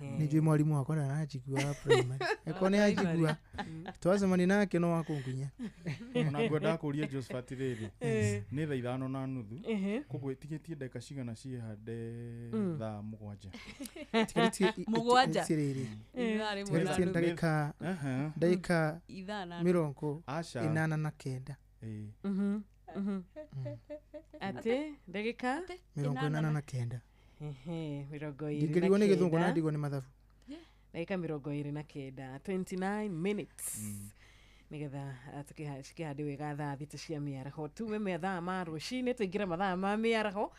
Nĩ njũĩ mwarimũ wakwa ndaranjigua wa primary, eko nĩ anjigua twacemania nake no wakũngunya. Ona ngwendaga kũria Josephat rĩrĩ, nĩ thaa 5:30, koguo ĩtigĩtie ndagĩka cigana ciĩhande thaa 7? 7. Rĩrĩ Ithaa rĩmwe na tigarĩtie nuthu. ndagĩka Aha. ndagĩka Ithaa na nuthu. mĩrongo Aca. 89. Ĩĩ. Atĩ ndagĩka 89. 29. Ndingĩrigwo nĩ gĩthũngũ na ndigwo nĩ mathabu. Ndagĩka 29, 29 minutes, nĩgetha cikĩhande wega thaa 6 cia mĩaraho, tume mathaa ma rũcinĩ tũingĩre mathaa ma mĩaraho.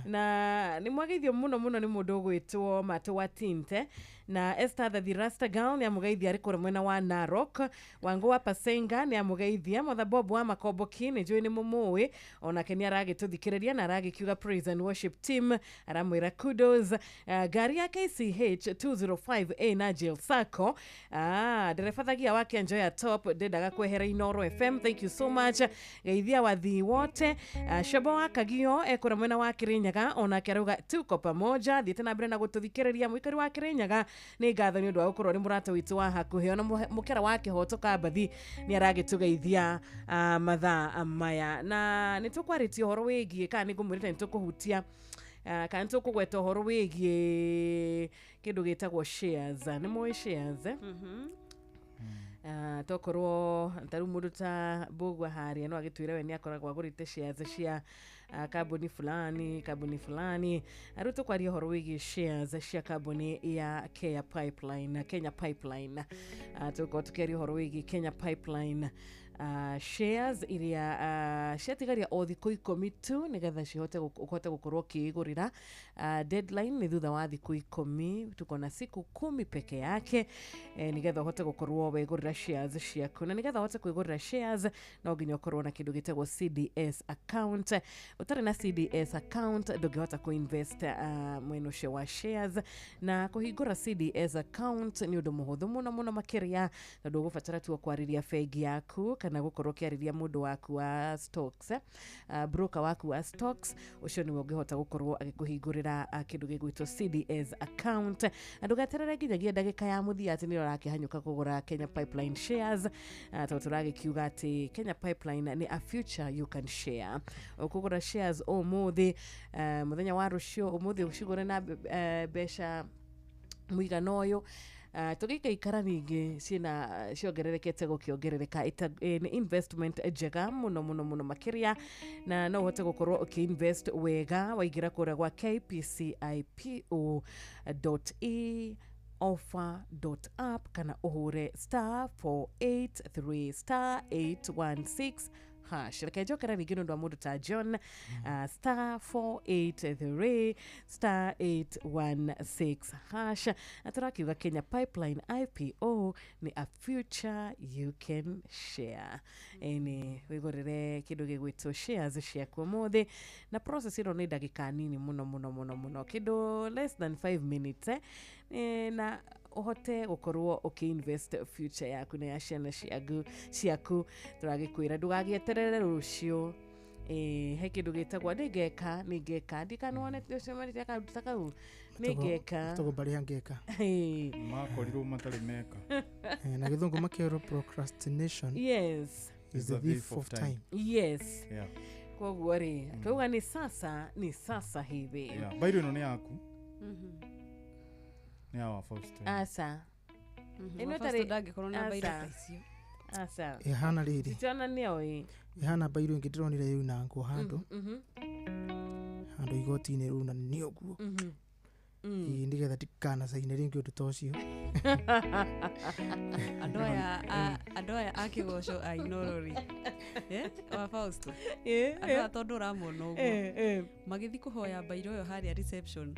Na nĩ mwageithio mũno mũno nĩ mũndũ ũgwĩtwo Matũ wa Tinte na Esther the Rasta Girl nĩ amũgeithia arĩ kũrĩa mwena wa Narok. Wangũ wa Pasenga nĩ amũgeithia. Mother Bob wa Makomboki nĩ njũĩ nĩ mũmũĩ, onake nĩ aragĩtũthikĩrĩria na aragĩkiuga praise and worship team, aramwĩra kudos. Ngari ya KCH 205A na Jill Sacco, ndereba thagia wa Njoya Top ndendaga kwehera Inoro FM, thank you so much. Geithia wathii wote. Shobo wa Kagio ekũrĩa mwena wa Kirinyaga, onake arauga tuko pamoja, thiĩte na mbere na gũtũthikĩrĩria. Mũikari wa Kirinyaga, nĩ ngatho nĩ ũndũ wa gũkorwo nĩ mũrata witũ wa hakuhĩ. Ona mũkera wa kĩhoto Kambathi nĩ aragĩtũgeithia mathaa maya. Na nĩ tũkwarĩtie ũhoro wĩgiĩ, kana nĩ ngũmwĩrĩte nĩ tũkũhutia kana nĩ tũkũgweta ũhoro wĩgiĩ kĩndũ gĩtagwo shares. Nĩ mũĩ shares, eh? Tokorwo ta rĩu mũndũ ta Mbũgua harĩa no agĩtwĩre we nĩ akoragwo agũrĩte shares cia kambuni fulani, kambuni fulani. Rĩu tũkwaria ũhoro wĩgiĩ shares cia kambuni ya Kenya Pipeline, Kenya Pipeline. Tũgũkorwo tũkĩaria ũhoro wĩgiĩ Kenya Pipeline shares iria ciatigaria o thikũ 10 tu nĩgetha cihote ũhote gũkorwo ũkĩigũrĩra. Deadline nĩ thutha wa thikũ 10, tuko na siku 10 peke yake, nĩgetha ũhote gũkorwo wegũrĩra shares ciaku. Na nĩgetha ũhote kwĩgũrĩra shares no nginya ũkorwo na kĩndũ gĩtagwo CDS account. Ũtarĩ na CDS account ndũngĩhota kũinvest mwena ũcio wa shares. Na kũhingũra CDS account nĩ ũndũ mũhũthũ mũno mũno makĩria, tondũ ũgũbatara tu o kwarĩria bengi yaku kana gũkorwo ũkĩarĩria mũndũ waku wa stocks, broker waku wa stocks. Ũcio nĩwe ũngĩhota gũkorwo agĩkũhingũrĩra kĩndũ gĩgwĩtwo CDS account. Na ndũgeterere nginyagia ndagĩka ya mũthia atĩ nĩyo ũrakĩhanyũka kũgũra Kenya Pipeline shares, tondũ tũragĩkiuga atĩ Kenya Pipeline nĩ a future you can share. Ũkũgũra shares ũmũthĩ, mũthenya wa rũciũ, ũmũthĩ ũcigũre na mbeca mũigana ũyũ, tũgĩikaikara ningĩ ciĩna ciongererekete gũkĩongerereka. Nĩ investment njega mũno mũno mũno makĩria, na no ũhote gũkorwo ũkĩinvest wega waingĩra kũrĩa gwa kpcipo e offer.app kana ũhũre *483*816#. Reke njokera rĩngĩ nĩ ũndũ wa mũndũ ta John, *483*816#. Na tũrakiuga Kenya Pipeline IPO nĩ a future you can share. Ĩni wĩgũrĩre kĩndũ gĩgwĩtwo shares ciaku ũmũthĩ, na process ĩno nĩ ndagĩka nini mũno mũno mũno mũno, kĩndũ less than 5 minutes, eh? Na ũhote gũkorwo ũkĩinvest future yaku na ya ciana ciaku. Tũragĩkwĩra ndũgagĩeterere rũciũ. He kĩndũ gĩtagwo nĩngeka, nĩngeka, ndikanone ũcemanĩtie kaũndũ ta kau, nĩngeka. Tũgo barĩa ngeka. Makorirwo matarĩ meka. Na gĩthũngũ makĩrwo procrastination is the thief of time. Koguo rĩ, twauga nĩ sasa, ni sasa hivi. Yeah. Bairo ĩno nĩ yaku, nĩ ya wa Fausto. Aca. Ĩno Wa ĩtarĩ- Fausto ndangĩkorwo na mbairũ Aca. ta icio. Aca. Ĩhana rĩrĩ. Titiona nĩoĩ. Ĩhana mbairũ ĩngĩ ndĩronire yunangwo handũ handũ igoti-inĩ rĩu, na nĩ ũguo. Ĩĩ, nĩgetha ndikanacaine rĩngĩ ũndũ ta ũcio. Andũ aya a kĩgoco a Inoro rĩ, wa Fausto, andũ aya tondũ ũramona ũguo magĩthiĩ kũhoya mbairũ ĩyo harĩa reception,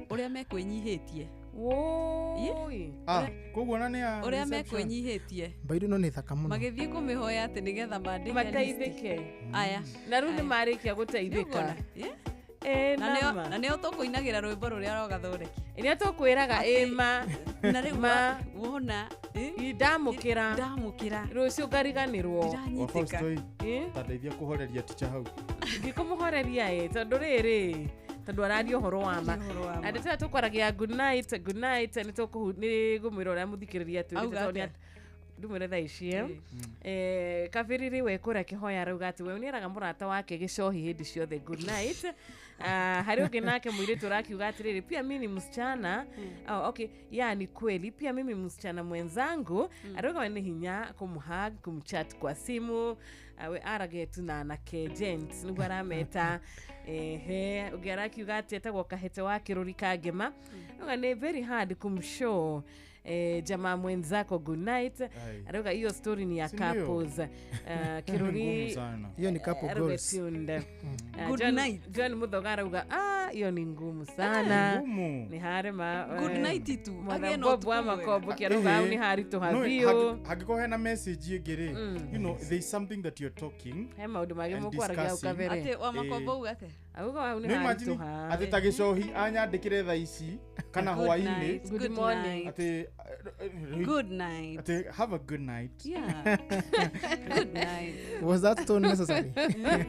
ũrĩa mekwĩnyihĩtie. Woi. Ah, koguo na nĩ ya Ũrĩa reception. mekwĩnyihĩtie Mbairũ ĩno nĩ thaka mũno. Magĩthiĩ kũmĩhoya atĩ nĩgetha mandĩke list. Mateithĩke. Aya. Na rĩu nĩ marĩkia gũteithĩka. Nĩũkuona? Na Nama. nĩo tũkũinagĩra rwĩmbo rũrĩa rogathondeki. Nĩo tũkwĩraga ĩma. Na rĩu Ma. wona Ndamũkĩra. Ndamũkĩra. Rũciũ ngariganĩrwo. Wa Ndiranyitĩka. Fausto ĩ, Eh? ta ndeithia kũhoreria ticha hau. Ngĩkũmũhoreria ĩ, tondũ rĩrĩ Tondũ araria ũhoro wa ma. Ũhoro wa Na ma. ndĩtĩra tũkwaragia good night, good night, nĩ nĩ ngũmwĩra ũrĩa mũthikĩrĩria atwĩrĩte Auga tondũ atĩa? ndumwĩre thaa ici eh. Kabiriri we kũrĩa kĩhoya arauga atĩ we nĩeraga mũrata wake gĩcohi hĩndĩ ciothe good night. Ah, harĩ ũngĩ nake mũirĩtu ũrakiuga atĩrĩrĩ, pia mi ni msichana. Oh, okay, ya ni kweli, pia mimi msichana mwenzangu arauga we nĩ hinya kũmhug, kumchat kwa simu. Ah, we arage tu na anake gents nĩguo arameta. Ehe, ũngĩ arakiuga atĩ etagwo Kahete wa Kĩrũri Kangema, auga nĩ very hard kumshow jamaa mwenzako good night. Ai. Arauga hiyo story ni ya Si ndio? couples. Ngumu Kiruri sana. Hiyo ni couple arauga goals. tuned. Good night. John Muthoga arauga ah, hiyo ni ngumu sana. Ngumu. Ni harema. Good night tu agĩe na Bob wa ũtukũ mwega. Makombo kĩarauga hau nĩ haritũha No, biũ. hangĩkorwo hena message ĩngĩ rĩ, you know, there is something that you're talking He maũndũ mangĩ and mũkwaragia hau discussing. kabere. Atĩ wa Makombo uga atĩa? Auga hau nĩ No imagine haritũha. atĩ ta gĩcohi anyandĩkĩre thaa ici kana Good hwainĩ night, Good good morning. night. atĩ Good night. atĩ have a good night. Yeah. Good night. Was that tone necessary?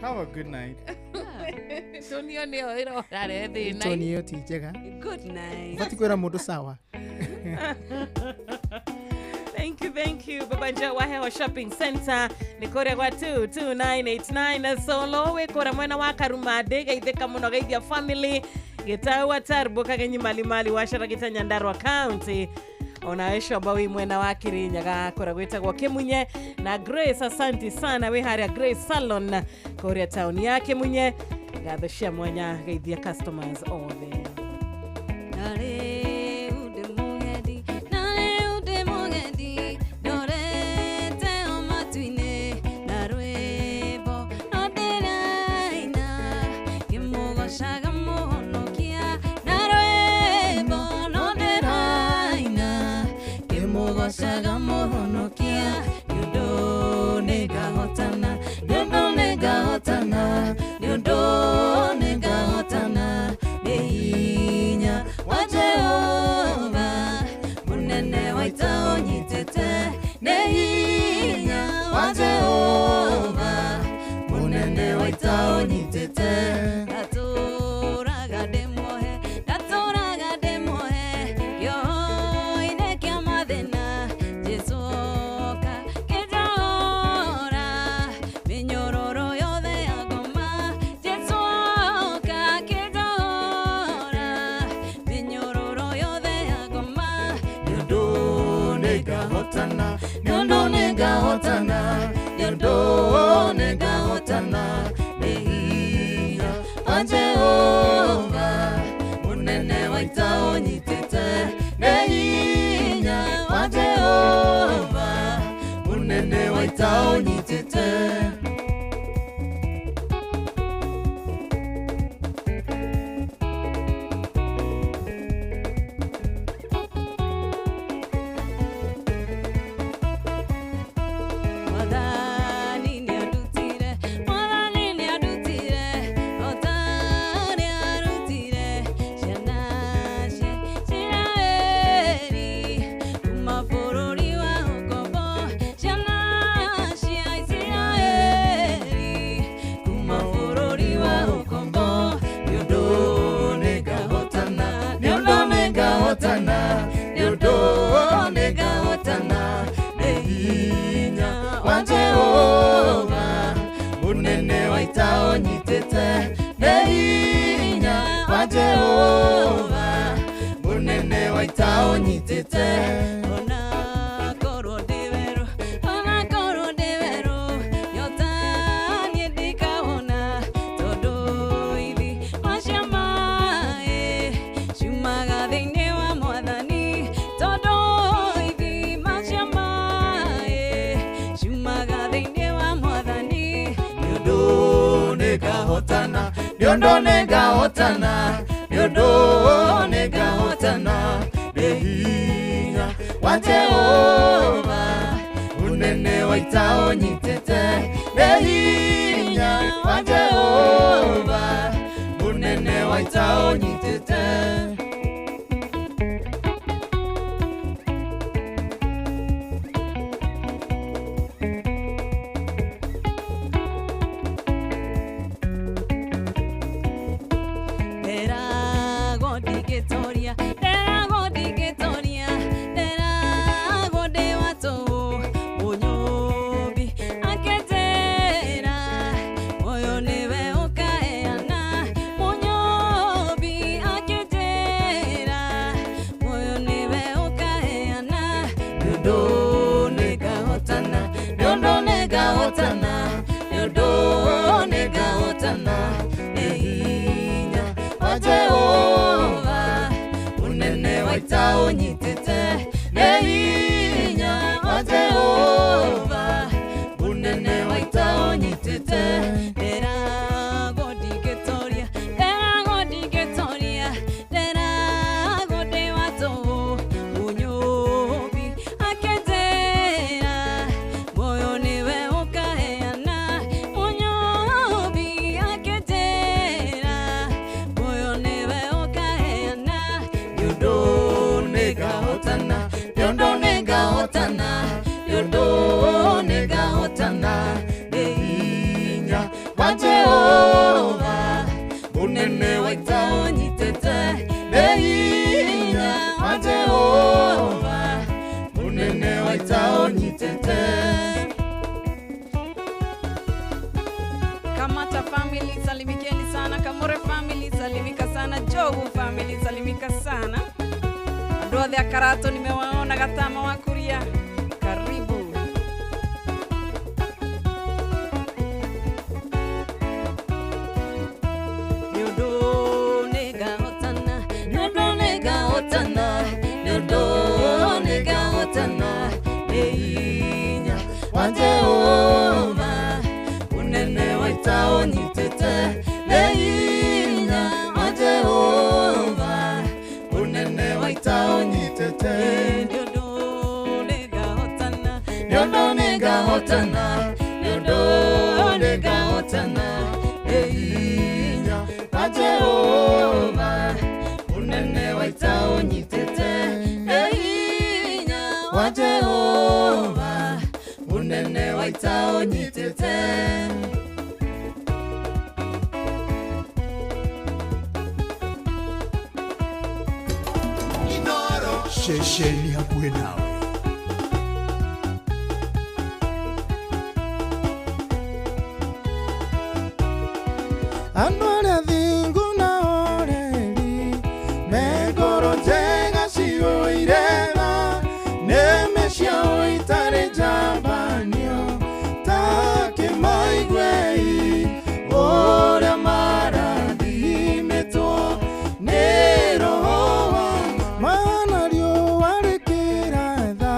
Have a good night. Yeah. Toni ĩyo nĩyo ĩrorarehe thĩna. Tone ĩyo ti njega. Good night. Ũbatiĩ kwĩra mũndũ sawa. Thank you, thank you. Baba Nja wa Heho Shopping Center nĩ kũrĩa gwa 22989 solo wĩ kũrĩa mwena wa Karumandĩ, geithĩka mũno, geithia family gĩtau atarbo kagenyi malimali wacera gĩta Nyandarua County, onawe coba wĩ mwena wa Kirinyaga kũrĩa gwĩtagwo Kĩmunye, na Grace, asanti sana wĩ harĩa Grace Salon kũrĩa taũni ya Kĩmunye, ngatho cia mwanya, geithia customers othe. Na rĩu ndĩ mũgendi, na rĩu ndĩ mũgendi, ndorete o matu-inĩ, na rwĩmbo no ndĩraina, ngĩmũgoocaga Mũhonokia. Na rwĩmbo no ndĩraina, ngĩmũgoocaga Mũhonokia. Nĩ ũndũ nĩngahotana, nĩ ũndũ nĩngahotana, nĩ ũndũ nĩngahotana, nĩ hinya wa Jehova mũnene wa ita ũnyitĩte, nĩ hinya wa Jehova mũnene wa ita ũnyitĩte. Ndatũraga ndĩ muohe, ndatũraga ndĩ muohe, kĩoho-inĩ kĩa mathĩna, Jesũ oka kĩnjohora, mĩnyororo yothe ya ngoma. Jesũ oka kĩnjohora, mĩnyororo yothe ya ngoma. Nĩ ũndũ nĩngahotana, nĩ ũndũ nĩngahotana, nĩ ũndũ nĩngahotana, nĩ hinya wa Jehova mũnene wa ita ũnyitĩte, nĩ hinya wa Jehova mũnene wa ita ũnyitĩte. Mwathani nĩandutire, Mwathani nĩandutire, o ta ũrĩa arutire ciana cia Isiraeli kuma bũrũri wa ũkombo, ciana cia Isiraeli kuma bũrũri wa ũkombo. Nĩ ũndũ nĩngahotana, nĩ ũndũ nĩngahotana, nĩ ũndũ nĩngahotana, nĩ hinya wa Jehova mũnene wa ita ũnyitĩte, nĩ hinya wa Jehova mũnene wa ita ũnyitĩte. Ona korwo ndĩ werũ, ona korwo ndĩ werũ, nyota niĩ ndikahũna, tondũ ithima cia maĩ ciumaga thĩinĩ wa Mwathani, tondũ ithima cia maĩ ciumaga thĩinĩ wa Mwathani. Nĩ ũndũ nĩngahotana, nĩ ũndũ nĩngahotana, nĩ ũndũ nĩngahotana, nĩ hinya wa Jehova mũnene wa ita ũnyitĩte, nĩ hinya wa Jehova mũnene wa ita ũnyitĩte. Era ũnyitĩte, nĩ hinya wa Jehova mũnene wa ita ũnyitĩte. Ndĩragwo ndingĩtoria, ndĩragwo ndingĩtoria, ndĩragwo ndĩ wa tũhũ. Mũnyũmbi akĩnjĩra muoyo nĩwe ũkaheana, Mũnyũmbi akĩnjĩra muoyo nĩwe ũkaheana. Nĩ ũndũ nĩngahotana, nĩ ũndũ nĩngahotana, nĩ ũndũ nĩngahotana, nĩ hinya wa Jehova mũnene wa ita ũnyitĩte, nĩ hinya wa Jehova mũnene wa ita ũnyitĩte. Kamata family salimikeni sana, Kamore family salimika sana, Jogu family salimika sana. Andũ othe a Karato nimewaona, Gatama wa Kuria, karibu. Nĩ ũndũ nĩngahotana, nĩ ũndũ nĩngahotana, nĩ ũndũ nĩngahotana, nĩ hinya wa Jehova mũnene wa ita ũnyitĩte, nĩ hinya wa Jehova mũnene wa ita ũnyitĩte. Nĩ ũndũ nĩngahotana, nĩ ũndũ nĩngahotana, nĩ ũndũ nĩngahotana, nĩ hinya wa Jehova mũnene wa ita ũnyitĩte, nĩ hinya wa Jehova mũnene wa ita ũnyitĩte. Ceceni hakuhĩ nawe. Andũ arĩa thingu na oreri me ngoro njega ciũire tha, nĩmĩ ciao itarĩ njambanio, ta kĩmaiguei ũrĩa marathimĩtwo nĩ Roho wa Mana. Riũa rĩkĩratha,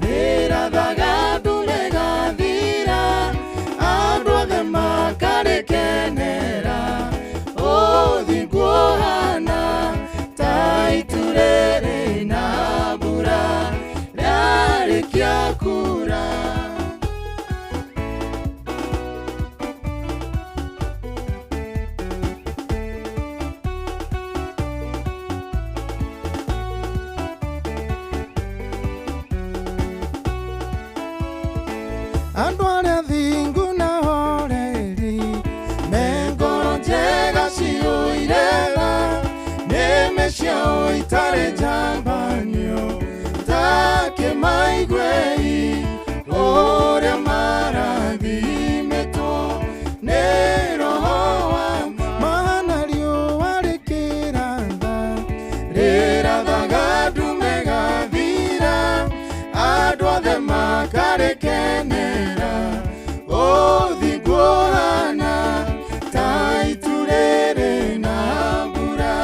rĩrathaga ndure gathira, andũ othe makarĩkenera. Ũthingu ũhana ta itu rĩrĩ na mbura rĩarĩkia kuura. Andũ arĩa thingu na oreri me ngoro njega ciũire tha, nĩmĩ ciao itarĩ njambanio, ta kĩmaiguei ũrĩa marathimĩtwo nĩ Roho wa Mana. Riũa rĩkĩratha, rĩrathaga ndume gathira, andũ othe makarĩkenera. Ũthingu ũhana ta itu rĩrĩ na mbura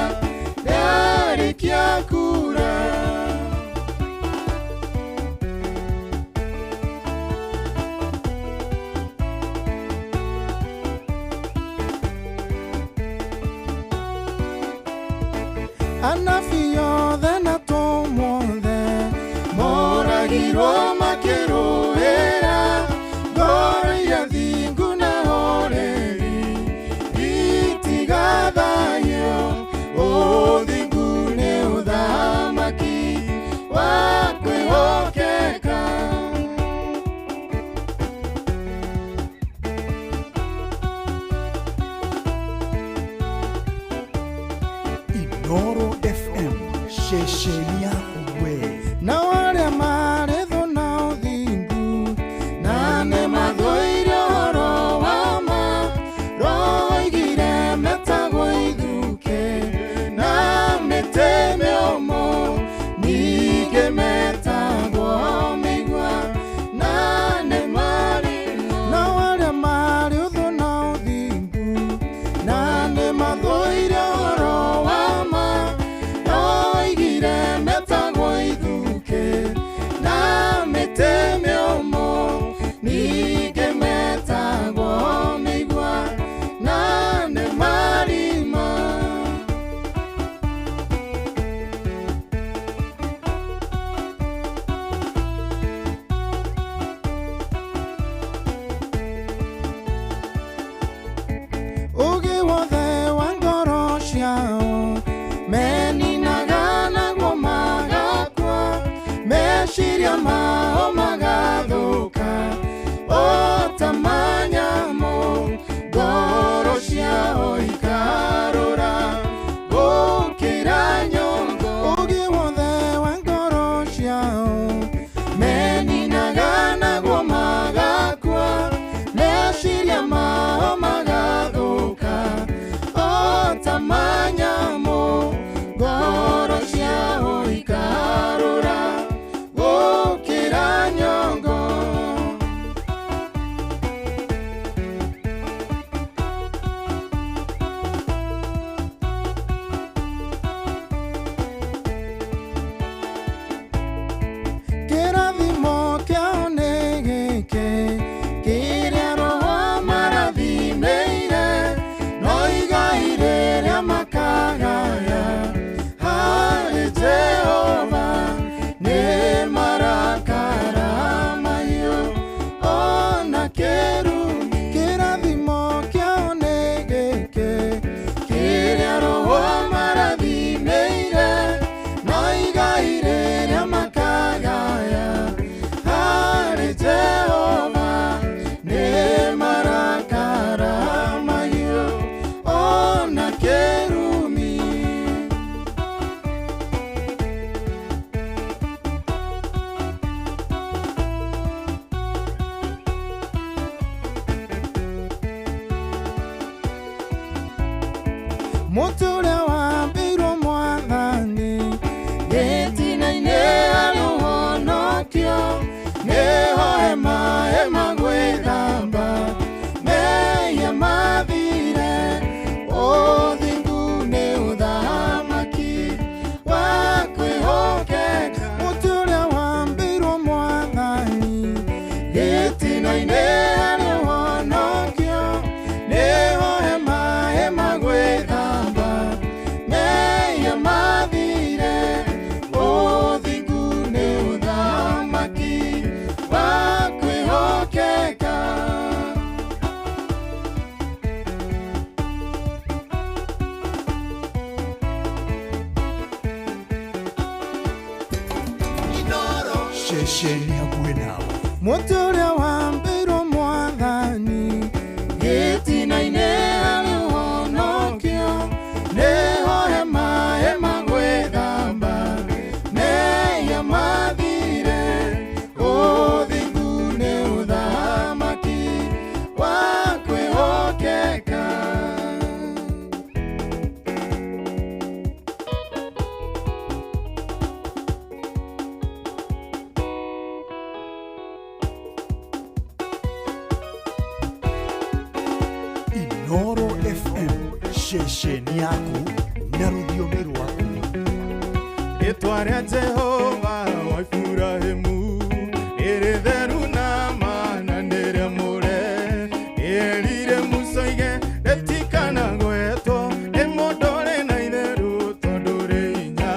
rĩarĩkia kuura. Meciria mao magathũka o ta manyamũ, ngoro ciao ikarũra gũkĩra nyongo. Ũũgĩ wothe wa ngoro ciao meninaga naguo magakua, meciria mao magathũka o ta manyamũ, ngoro ciao ikarũra gũkĩra nyongo. Kĩrathimo kĩao nĩ gĩkĩ kĩrĩa Roho amarathimĩire, no igai rĩrĩa makagaya harĩ Jehova nĩ marakara mahiũ ona kĩrumi. Kĩrathimo kĩao nĩ gĩkĩ kĩrĩa Roho amarathimĩire, no igai rĩrĩa makagaya harĩ Jehova nĩ marakara mahiũ ona kĩrumi. Mũtĩ ũrĩa wambĩirwo Mwathani gĩtina-inĩ harĩ ũhonokio, nĩho hema ĩmagwĩthamba mehia mathire. Ũthingu nĩ ũthamaki wa kwĩhokeka. Mũtĩ ũrĩa wambĩirwo Mwathani gĩtina-inĩ harĩ ũhonokio, nĩho hema ĩmagwĩthamba mehia mathire. Ũthingu nĩ ũthamaki wa kwĩhokeka. Ceceni hakuhĩ nawe. Mũtĩ ũrĩa wambĩirwo Mwathani gĩtina-inĩ harĩ ũhonokio, nĩho hema ĩmagwĩthamba mehia mathire. Ũthingu nĩ ũthamaki wa kwĩhokeka. Inoro FM, ceceni yaku na rũthiomi rwaku. Rĩtwa rĩa Jehova wa Iburahĩmu rĩrĩ theru na mana nĩ rĩamũre. Ĩrire Musa oige rĩtikanagwetwo nĩ mũndũ ũrĩ na itherũ tondũ rĩ hinya.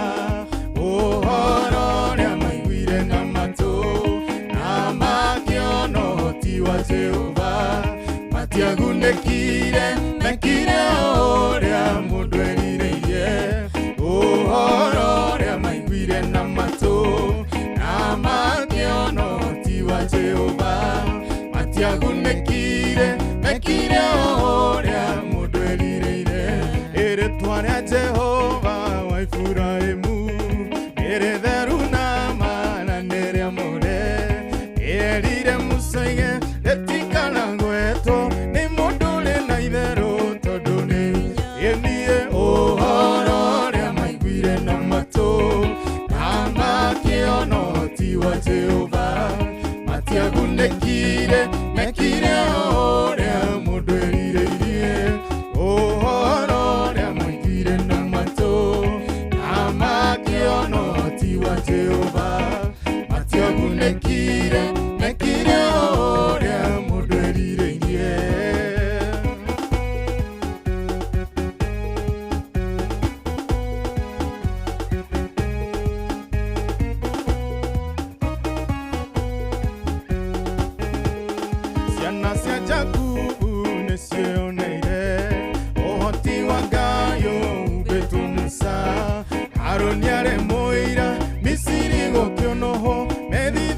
Ũhoro ũrĩa maiguire na matũ na makĩona ũhoti wa Jehova, matiagunĩkire mekire ũrĩa mũndũ erirĩirie. Ũhoro ũrĩa maiguire na matũ na makĩona ũhoti wa Jehova, matiagunĩkire mekire ũrĩa mũndũ erirĩire. Rĩtwa rĩa Jehova wa Iburahĩmu rĩrĩ theru na mana nĩ rĩamũre. Ĩrire Musa oige rĩtikanagwetwo nĩ mũndũ ũrĩ na itherũ tondũ nĩ niĩ. Ũhoro ũrĩa maiguire na matũ na makĩona ũhoti wa Jehova, matiagunĩkire mekire ũrĩa mũndũ erirĩirie. Ũhoro ũrĩa maiguire na matũ na makĩona ũhoti wa Jehova, matiagunĩkire mekire ũrĩa mũndũ erirĩirie. Ciana cia Jakubu nĩcioneire ũhoti wa Ngai ũhumbĩtwo Musa. Harũni arĩ mũira Misiri gũkĩonwo ho, methire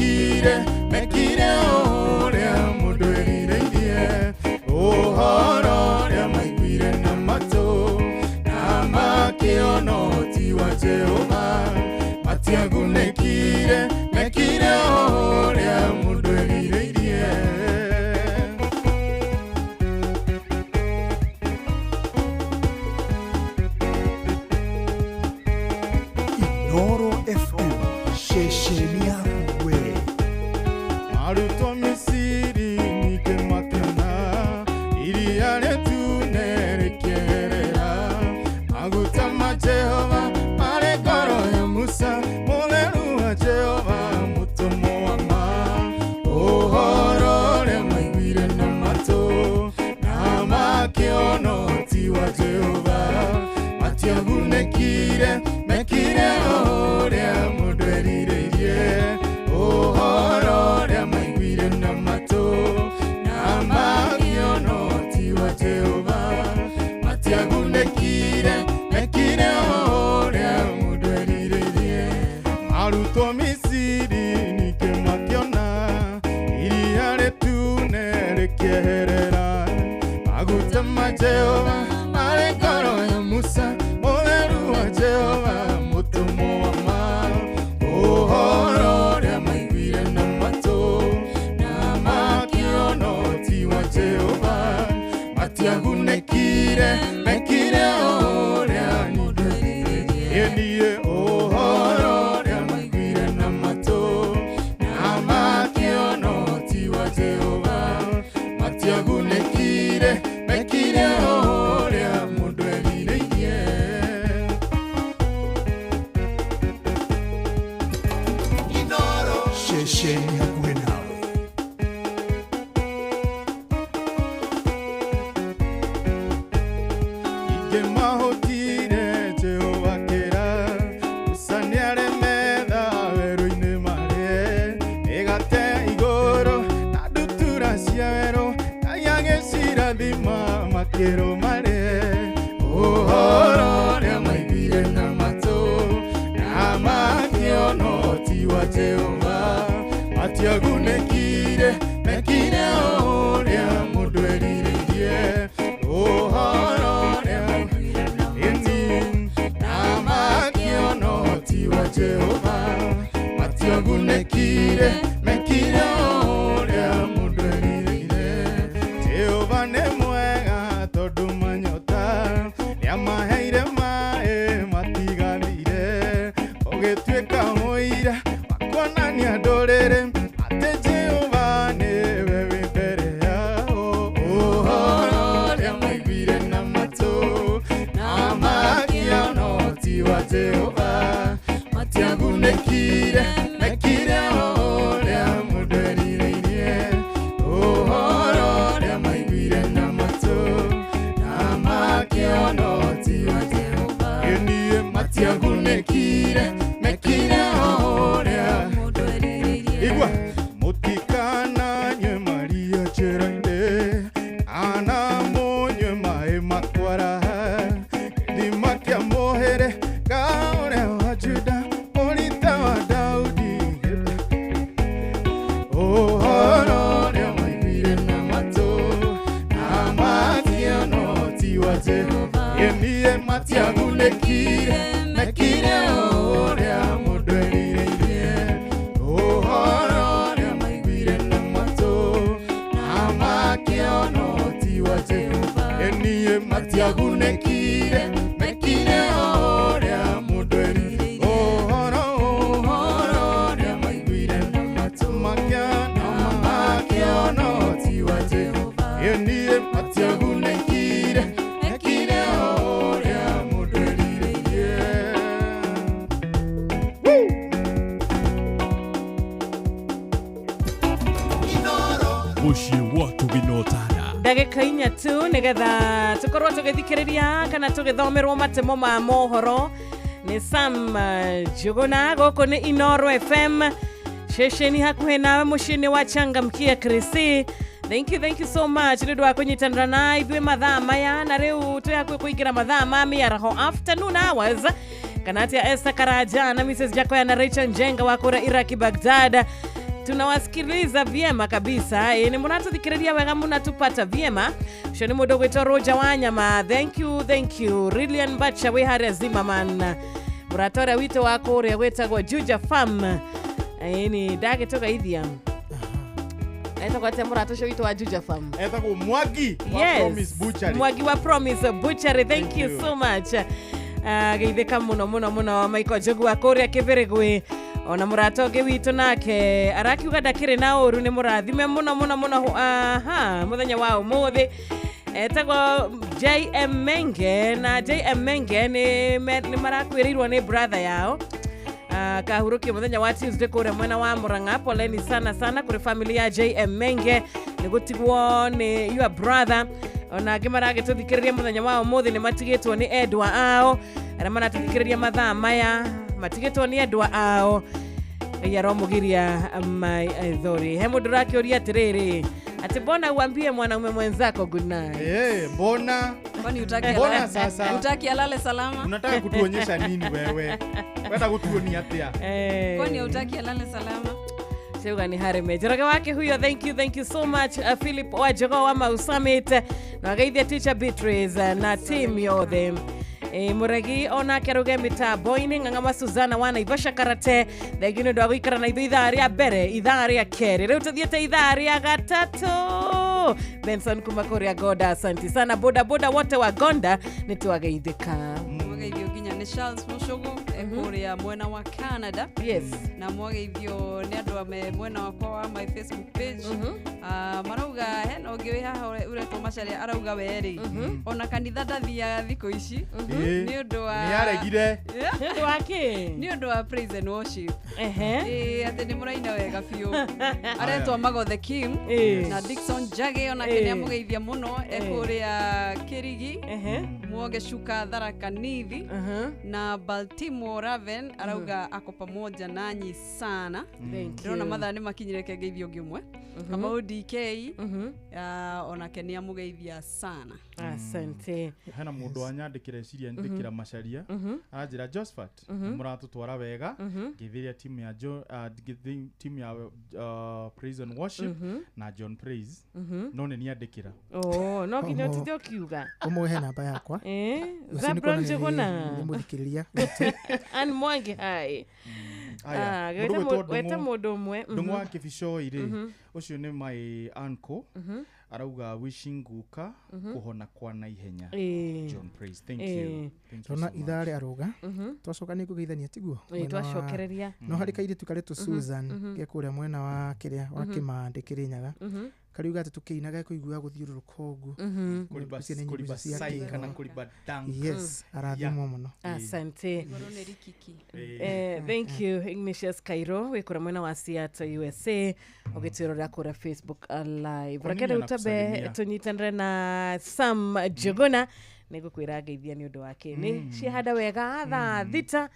Matiagunĩkire, mekire ũrĩa mũndũ erirĩirie. Ũhoro ũrĩa maiguire na matũ, na makĩona ũhoti wa Jehova. Matiagunĩkire, mekire ũrĩa mũndũ erirĩirie. Inoro FM, ceceni yaku we. Arutwo Misiri ningĩ makĩona iria rĩtune rĩkĩerera. Maguta ma Jehova marĩ ngoro ya Musa, mũtheru wa Jehova mũtũmwo wa ma. Ũhoro ũrĩa maiguire na matũ, na makĩona ũhoti wa Jehova. Matiagunĩkire, mekire ũrĩa mũndũ erirĩirie. Ũhoro ũrĩa maiguire na matũ, na makĩona ũhoti wa Jehova. Matiagunĩkire, mekire ũrĩa mũndũ erirĩirie. Arutwo Misiri ningĩ makĩona iria rĩtune rĩkĩeherera. Maguta ma Jehova marĩ ngoro ya Musa, mũtheru wa Jehova mũtũmwo wa ma. Ũhoro ũrĩa maiguire na matũ, na makĩona ũhoti wa Jehova. Matiagunĩkire, mekire ũrĩa mũndũ erirĩirie. Ĩniĩ ũhoro ũrĩa maiguire na matũ, na makĩona ũhoti wa Jehova. Matiagunĩkire, mekire ũrĩa mũndũ erirĩirie. Ceceni hakuhĩ nawe. Ingĩ mahũtire Jehova kĩra, Musa nĩaremetha werũ-inĩ marĩe. Mĩgate igũrũ na ndutura cia werũ, Ngai agĩcirathima makĩrũmarĩe. Ũhoro ũrĩa maiguire na matũ, na makĩona ũhoti wa Jehova. Matiagunĩkire, mekire ũrĩa mũndũ erirĩirie. Ũhoro ũrĩa ĩni, na makĩona ũhoti wa Jehova. Matiagunĩkire, mekire ũrĩa mũndũ erirĩirie. Jehova nĩ mwega tondũ manyota, nĩamaheire maĩ matigathire. Ũgĩtuĩka mũira wa kuonania ndũrĩrĩ atĩ Jehova nĩwe wĩ mbere yao. Ũhoro ũrĩa maiguire na matũ, na makĩona ũhoti wa Jehova. Matiagunĩkire, mekire ũrĩa mũndũ erirĩirie. Ũhoro ũrĩa maiguire na matũ, na makĩona ũhoti wa Jehova. Ĩniĩ matiagunĩkire, mekire ũrĩa Igua, mũtikananyue maria njĩra-inĩ, kana mũnyue maĩ makwara. Gĩthima kĩa mũhĩrĩga ũrĩa wa Juda, mũrita wa Daudi. Ũhoro ũrĩa maiguire na matũ, na makĩona ũhoti wa Jehova. Ĩniĩ matiagunĩkire, mekire ũrĩa mũndũ erirĩirie. Ũhoro ũrĩa maiguire na matũ, na makĩona ũhoti wa Jehova. Ĩniĩ matiagunĩkire, mekire ũrĩa mũndũ erirĩirie. Ũhoro ũrĩa maiguire na matũ, makĩona ũhoti wa Jehova. Ĩniĩ matiagunĩkire, mekire ũrĩa mũndũ erirĩirie. Mũciĩ wa Tũginotana. Ndagĩka inya tu nĩgetha tũkorwo tũgĩthikĩrĩria kana tũgĩthomerwo matemo ma mohoro nĩ Sam Njuguna. Gũkũ nĩ Inoro FM, ceceni hakuhĩ nawe mũciĩ-inĩ wa Changamkia Krisi. Thank you, thank you so much nĩ ũndũ wa kũnyitanĩra na ithuĩ mathaa maya, na rĩu twĩ hakuhĩ kũingĩra mathaa ma mĩaraho, afternoon hours. Kana atĩa Esther Karaja na Mrs Jakoya na Rachel Njenga wa kũrĩa Iraki Baghdad. Tunawasikiliza vyema kabisa. Ni munatuthikiriria wega, munatupata vyema. Ucio ni mundu gwitwo Roger Wanyama. Thank you, thank you. Rilian Bacha wi haria Zimmerman. Murata uria witũ wa kũrĩa gwĩtagwo Juja Farm. Ni ndagĩtũgeithia. Etagwo atĩa mũrata ũcio witũ wa Juja Farm? Etagwo Mwangi wa Promise Butchery. Mwangi wa Promise Butchery. Thank you so much. Geithĩka mũno mũno mũno Michael Njogu wa kũrĩa Kĩbĩrĩgwĩ. Ona mũrata ũngĩ witũ nake arakiuga ndakĩrĩ na ũru, nĩ mũrathime mũno mũno mũno aha mũthenya wa ũmũthĩ. Etagwo JM Menge, na JM Menge nĩ marakwĩrĩirwo nĩ brother yao kahurũkio mũthenya wa Tuesday kũrĩa mwena wa Murang'a. Poleni sana sana kũrĩ family ya JM Menge nĩ gũtigwo nĩ your brother. Ona angĩ maragĩtũthikĩrĩria mũthenya wa ũmũthĩ nĩ matigĩtwo nĩ endwa ao, arĩa maratũthikĩrĩria mathaa maya matigĩtwo nĩ endwa ao. Ngai aromugiria maithori. He mũndũ ũrakĩũria atĩrĩrĩ, ati mbona uambie mwanaume mwenzako good night? Mbona? Kwani utaki mbona sasa? Utaki alale salama? Unataka kutuonyesha nini wewe? Unataka kutuonia atia? Kwani utaki alale salama? Seuga ni Hareme. Njoroge wake huyo, thank you so much Philip Wajogo wa Mau Summit na geithia teacher Beatrice na team yothe. Muregi onake aruge mitambo-inĩ ng'ang'a Suzana wa Naivasha Karate. Thengiũ nĩ ũndũ wa gũikara na ithuĩ ithaa rĩa mbere, ithaa rĩa kerĩ, rĩu tũthiĩte ithaa rĩa gatatũ. Benson kuma kũrĩa Gonda, asanti sana. Boda boda wote wa Gonda nĩ twageithĩka. Mwageithio nginya nĩ Charles Mushogo kũrĩa mwena wa Canada. Yes. Na mwageithio nĩ andũ ame mwena wakwa wa my Facebook page. Marauga hena ũngĩ wĩ haha ũretwo Macharia arauga werĩ ona kanitha ndathiaga thikũ ici nĩ ũndũ wa nĩaregire nĩ ũndũ wa kĩ? Nĩ ũndũ wa praise and worship. Atĩ nĩ mũraina wega biũ. Aretwo Magothe Kim na Dickson Jage onake nĩ amũgeithia mũno ekũrĩa Kĩrigi. Muoge Shuka Tharaka Nithi na Baltimore Raven arauga ako pamoja nanyi sana. Ndĩrona mathaa nĩ makinyire kengeithio ũngĩ ũmwe. Kamau DK onake nĩ amũgeithia sana. Asante. Hena mũndũ wanyandĩkĩra eciria nyandĩkĩra Macharia aranjĩra Josephat mũratũtwara wega, ngĩthĩria timu ya timu ya Praise and Worship na John Praise no nĩ niandĩkĩra. No nginya ũtinde ũkiuga ũmũhe namba yakwa. Zabron Njuguna nĩ mũthikĩrĩria. Ann Mwangi hai. Weta mũndũ ũmwe. Ndũng'ũ wa Kĩbicoi rĩ, ũcio nĩ my uncle arauga wishing guka kuhona kwa naihenya. John Praise, thank you. Ndona ithaa rĩa rũga twacoka nĩ ngũgeithania tiguo twacokereria. No harĩ kairĩtu karetwo Susan ge kũrĩa mwena wa kĩrĩa wa Kĩmandĩ Kĩrĩnyaga kariuga atĩ tũkĩina gekũigua gũthiũrũrũka ũguo. Yes, arathimwo mũno. Asante. Thank you Ignatius Cairo wĩ kũrĩa mwena wa Seattle USA ũgĩtwĩrorera kũrĩa Facebook Live. Reke rĩu twambe tũnyitanĩre na Sam Njuguna nĩngũkwĩra ngeithia nĩ ũndũ wake. Nĩ ciahanda wega thaa 6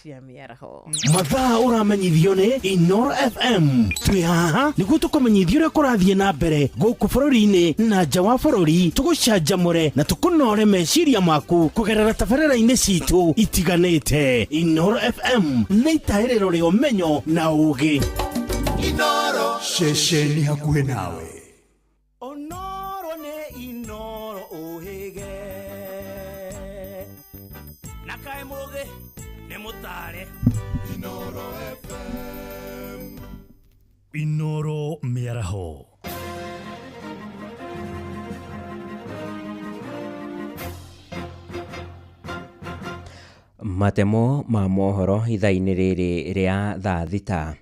cia mĩaraho. Mathaa ũramenyithio nĩ Inoro FM. Twĩ haha nĩguo tũkũmenyithia ũrĩa kũrathiĩ na mbere gũkũ bũrũri-inĩ na nja wa bũrũri, tũgũcanjamũre na tũkũnore meciria maku kũgerera tabarĩra-inĩ citũ itiganĩte. Inoro FM nĩ itahĩrĩro rĩa ũmenyo na ũũgĩ. Inoro ceceni hakuhĩ nawe. Onoro nĩ Inoro ũhĩge na kaĩ mũgĩ nĩ mũtare. Inoro FM. Inoro mĩaraho. Matemo ma mohoro ithaa-inĩ rĩrĩ rĩa thaa 6.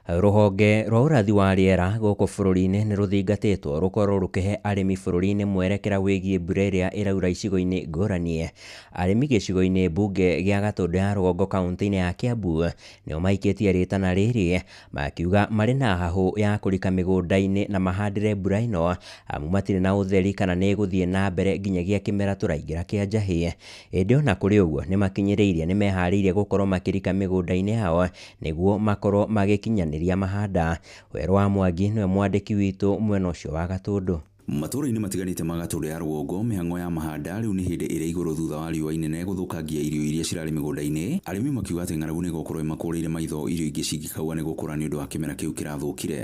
Rũhonge rwa ũrathi wa rĩera gũkũ bũrũri-inĩ nĩ rũthingatĩtwo rũkorwo rũkĩhe arĩmi bũrũri-inĩ mwerekera wĩgiĩ mbura ĩrĩa ĩraura icigo-inĩ ngũrani. Arĩmi gĩcigo-inĩ mbunge gĩa Gatũndũ ya Rũgongo kaunti-inĩ ya Kiambu nĩo maikĩtie rĩtana rĩrĩ makiuga marĩ na hahũ ya kũrika mĩgũnda-inĩ na mahandĩre mbura ĩno amu matirĩ na ũtheri kana nĩ ĩgũthiĩ na mbere nginyagia kĩmera tũraingĩra kĩa njahĩ. Ĩndĩ ona kũrĩ ũguo nĩ makinyĩrĩirie nĩ meharĩirie gũkorwo makĩrika mĩgũnda-inĩ yao nĩguo makorwo magĩkinyanĩria mahanda. Werũ wa Mwangi nĩwe mwandĩki witũ mwena ũcio wa Gatũndũ. Matũũra-inĩ matiganĩte ma Gatũndũ ya rũgongo, mĩhang'o ya mahanda rĩu nĩ hĩndĩ ĩrĩ igũrũ thutha wa riũa inene gũthũkangia irio iria cirarĩ mĩgũnda-inĩ. Arĩmi makiuga atĩ ng'aragu nĩ ĩgũkorwo ĩmakũrĩire maitho irio ingĩ cingĩkaua nĩ gũkũra nĩ ũndũ wa kĩmera kĩu kĩrathũkire.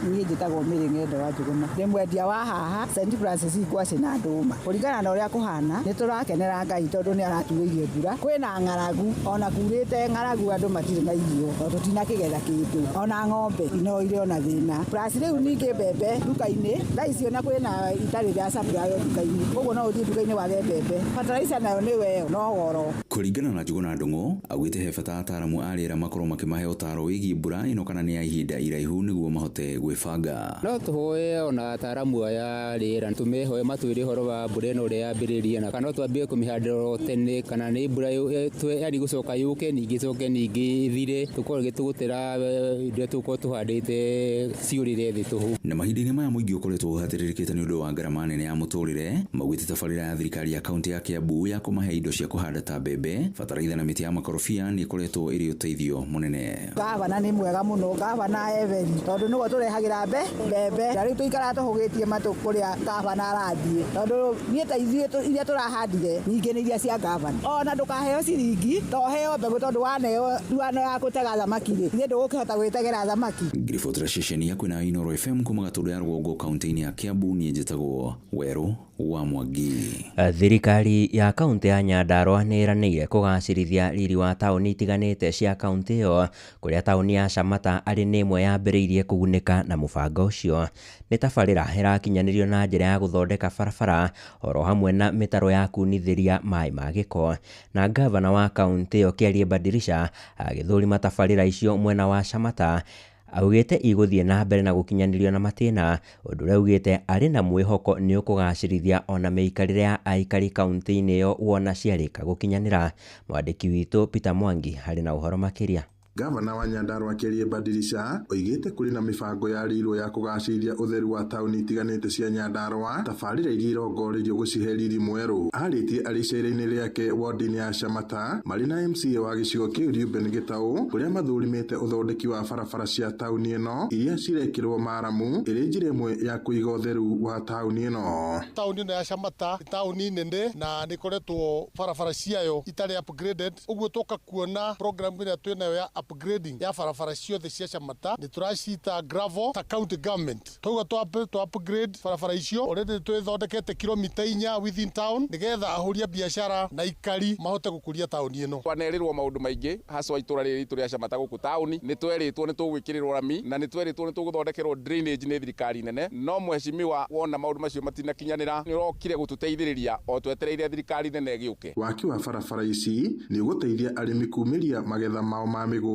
Niĩ njĩtagwo Mary Ng'endo wa Njũgũna, ndĩ mwendia wa haha St Francis ngwacĩ na ndũma. Kũringana na ũrĩa kũhana, nĩ tũrakenera Ngai tondũ nĩ araturĩirie mbura. Kwĩna ng'aragu, ona kurĩte ng'aragu andũ matirĩ na irio, tondũ tũtinakĩgetha kĩndũ. Ona ng'ombe no irĩ ona thĩna. Plus rĩu ningĩ mbembe nduka-inĩ, thaa ici ona kwĩna itarĩ rĩa supply nduka-inĩ, koguo no ũthiĩ nduka-inĩ wage mbembe. Fertilizer nayo nĩ weyo, no goro. Kũringana na Njũgũna Ndung'u, augĩte he bata ataaramu a rĩera makorwo makĩmahe ũtaaro wĩgiĩ mbura ĩno kana nĩ ya ihinda iraihu nĩguo mahote gwĩbanga. No tũhoe ona ataaramu aya a rĩera tũmehoe matwĩre ũhoro wa mbura ĩno ũrĩa yambĩrĩria, na kana no twambie kũmĩhandĩra o tene, kana nĩ mbura yani gũcoka yũke ningĩ ĩcoke ningĩ ĩthire, tũkorwo gĩtũgũtera indo iria tũgũkorwo tũhandĩte ciũrĩre thĩ tũhũ. Na mahinda-inĩ maya mũingĩ ũkoretwo ũhatĩrĩrĩkĩte nĩ ũndũ wa ngarama nene ya mũtũrĩre, maugĩte tabarĩra ya thirikari ya kaunti ya Kiambu ya kũmahe indo cia kũhanda ta mbembe, bataraitha na mĩtĩ ya makorobia nĩ ĩkoretwo ĩrĩ ũteithio mũnene. Gavana nĩ mwega mũno, gavana Everi, tondũ nĩwe tũrehagĩra mbembe. Na rĩu tũikaraga tũhũgĩtie matũ kũrĩa gavana arathiĩ, tondũ niĩ ta ithuĩ iria tũrahandire nyingĩ nĩ iria cia gavana. Ona ndũkaheo ciringi, to heo mbegũ tondũ waneo nduano ya gũtega thamaki rĩ, ithuĩ ndũgũkĩhota gwĩtegera thamaki. Ngiribotera ceceni ya kwĩna Inooro FM kuma Gatũndũ ya rũgongo kaunti-inĩ ya Kiambu, niĩ njĩtagwo Werũ wa Mwangi. Thirikari ya kaunti ya Nyandarua nĩ ĩranĩire kũgacĩrithia riri wa taũni itiganĩte cia kaunti ĩyo, kũrĩa taũni ya Shamata arĩ nĩ ĩmwe yambĩrĩirie kũgunĩka na mũbango ũcio. Nĩ tabarĩra ĩrakinyanĩrio na njĩra ya gũthondeka barabara oro hamwe na mĩtaro ya kunithĩria maĩ ma gĩko. Na ngavana wa kaunti ĩyo Kĩarie Badirisha agĩthũrima tabarĩra icio mwena wa Shamata, augĩte igũthiĩ na mbere na gũkinyanĩrio na matĩna, ũndũ ũrĩa augĩte arĩ na mwĩhoko nĩ ũkũgacĩrithia ona mĩikarĩre ya aikari kaunti-inĩ ĩyo wona ciarĩka gũkinyanĩra. Mwandĩki witũ Peter Mwangi arĩ na ũhoro makĩria. Gavana wa Nyandarua Kĩarie Badirisha oigĩte kũrĩ na mĩbango yarĩirwo ya kũgacĩrithia ũtheru wa taũni itiganĩte cia Nyandarua, tabarĩra iria irongoreirio gũcihe riri mwerũ. Arĩtie arĩ icera-inĩ rĩake ward-inĩ ya Shamata marĩ na MCA wa gĩcigo kĩu Reuben Gĩtaũ, kũrĩa mathũrimĩte ũthondeki wa barabara cia taũni ĩno iria cirekĩrwo maramu ĩrĩ njĩra ĩmwe ya kũiga ũtheru wa taũni ĩno. Taũni ĩno ya Shamata nĩ taũni nene na nĩ ĩkoretwo barabara ciayo itarĩ upgraded, ũguo tũka kuona program ĩrĩa twĩnayo ya upgrading ya barabara ciothe cia Shamata nĩ tũracita gravel ta county government. Twauga twa upgrade barabara icio already twĩthondekete kilomita 4 within town nĩgetha ahũri a biacara na ikari mahote gũkũria taũni ĩno. Twanerĩrwo maũndũ maingĩ haswa itũra rĩrĩ ritũ rĩa Shamata gũkũ taũni, nĩ twerĩtwo nĩ tũgwĩkĩrĩrwo rami na nĩ twerĩtwo nĩ tũgũthondekerwo drainage nĩ thirikari nene, no mheshimiwa wona maũndũ macio matinakinyanĩra nĩ ũrokire gũtũteithĩrĩria o twetereire thirikari nene ĩgĩũke. Waki wa barabara ici nĩ ũgũteithia arĩmi kumĩria magetha mao ma mĩgũnda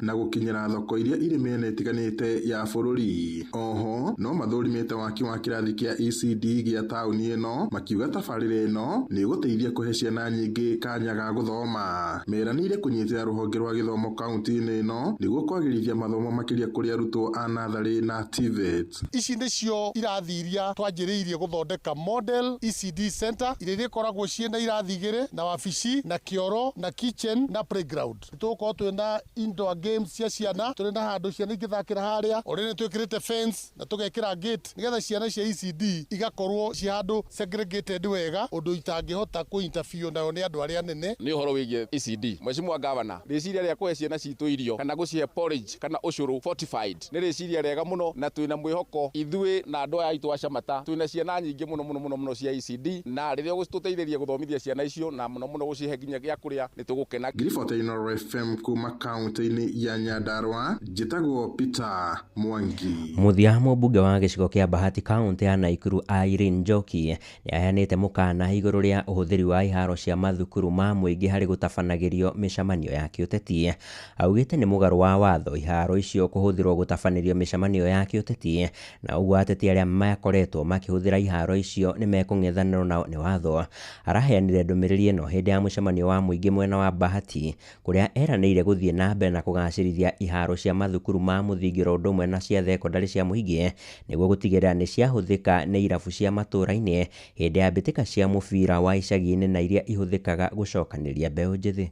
na gũkinyĩra thoko iria irĩ mĩena ĩtiganĩte ya bũrũri. Oho no mathũrimĩte waki wa kĩrathi kĩa ECD gĩa taũni ĩno, makiuga tabarĩra ĩno nĩ ĩgũteithia kũhe ciana nyingĩ kanya ga gũthoma. Meranĩire kũnyitĩrĩra rũhonge rwa gĩthomo kaunti-inĩ ĩno nĩguo kwagĩrithia mathomo makĩria kũrĩ arutwo a natharĩ na TVET. Ici nĩcio irathi iria twanjĩrĩirie gũthondeka model ECD center iria irĩkoragwo ciĩna irathi igĩrĩ na wabici na kĩoro na kitchen na playground. Tũgũkorwo twĩna indoor games cia ciana, tũrĩ na handũ ciana ingĩthakĩra harĩa. Already twĩkĩrĩte fence na tũgekĩra gate nĩgetha ciana cia ECD igakorwo ci handũ segregated wega ũndũ itangĩhota kũ interfere nayo nĩ andũ arĩa anene. Nĩ ũhoro wĩgiĩ ECD, mheshimiwa gavana, rĩciria rĩa kũhe ciana citũ irio kana gũcihe porridge kana ũcũrũ fortified nĩ rĩciria rĩega mũno, na twĩna mwĩhoko ithuĩ na andũ aya aitũ a Shamata twĩna ciana nyingĩ mũno mũno mũno mũno cia ECD, na rĩrĩa ũgũtũteithĩria gũthomithia ciana icio na mũno mũno gũcihe nginya gĩa kũrĩa nĩ tũgũkena. Ngiribota Inooro FM kuma kaunti-inĩ ya Nyandarua, njĩtagwo Peter Mwangi. Mũthia mũmbunge wa gĩcigo kĩa Bahati kaunti ya Naikuru Irene Njoki nĩ aheanĩte mũkana igũrũ rĩa ũhũthĩri wa iharo cia mathukuru ma mũingĩ harĩ gũtabanagĩrio mĩcemanio ya kĩũteti. Augĩte nĩ mũgarũ wa watho iharo icio kũhũthĩrwo gũtabanĩrio mĩcemanio ya kĩũteti, na ũguo ateti arĩa makoretwo makĩhũthĩra iharo icio nĩ mekũng'ethanĩrwo nao nĩ watho. Araheanire ndũmĩrĩri ĩno hĩndĩ ya mũcemanio wa mũingĩ mwena wa Bahati, kũrĩa eranĩire gũthiĩ na mbere na kũgacĩrithia iharo cia mathukuru ma mũthingi oro ũndũ ũmwe na cia thekondarĩ cia mũingĩ nĩguo gũtigĩrĩra nĩ ciahũthĩka nĩ irabu cia matũũra-inĩ hĩndĩ ya mbĩtĩka cia mũbira wa icagi-inĩ na iria ihũthĩkaga gũcokanĩrĩria mbeũ njĩthĩ.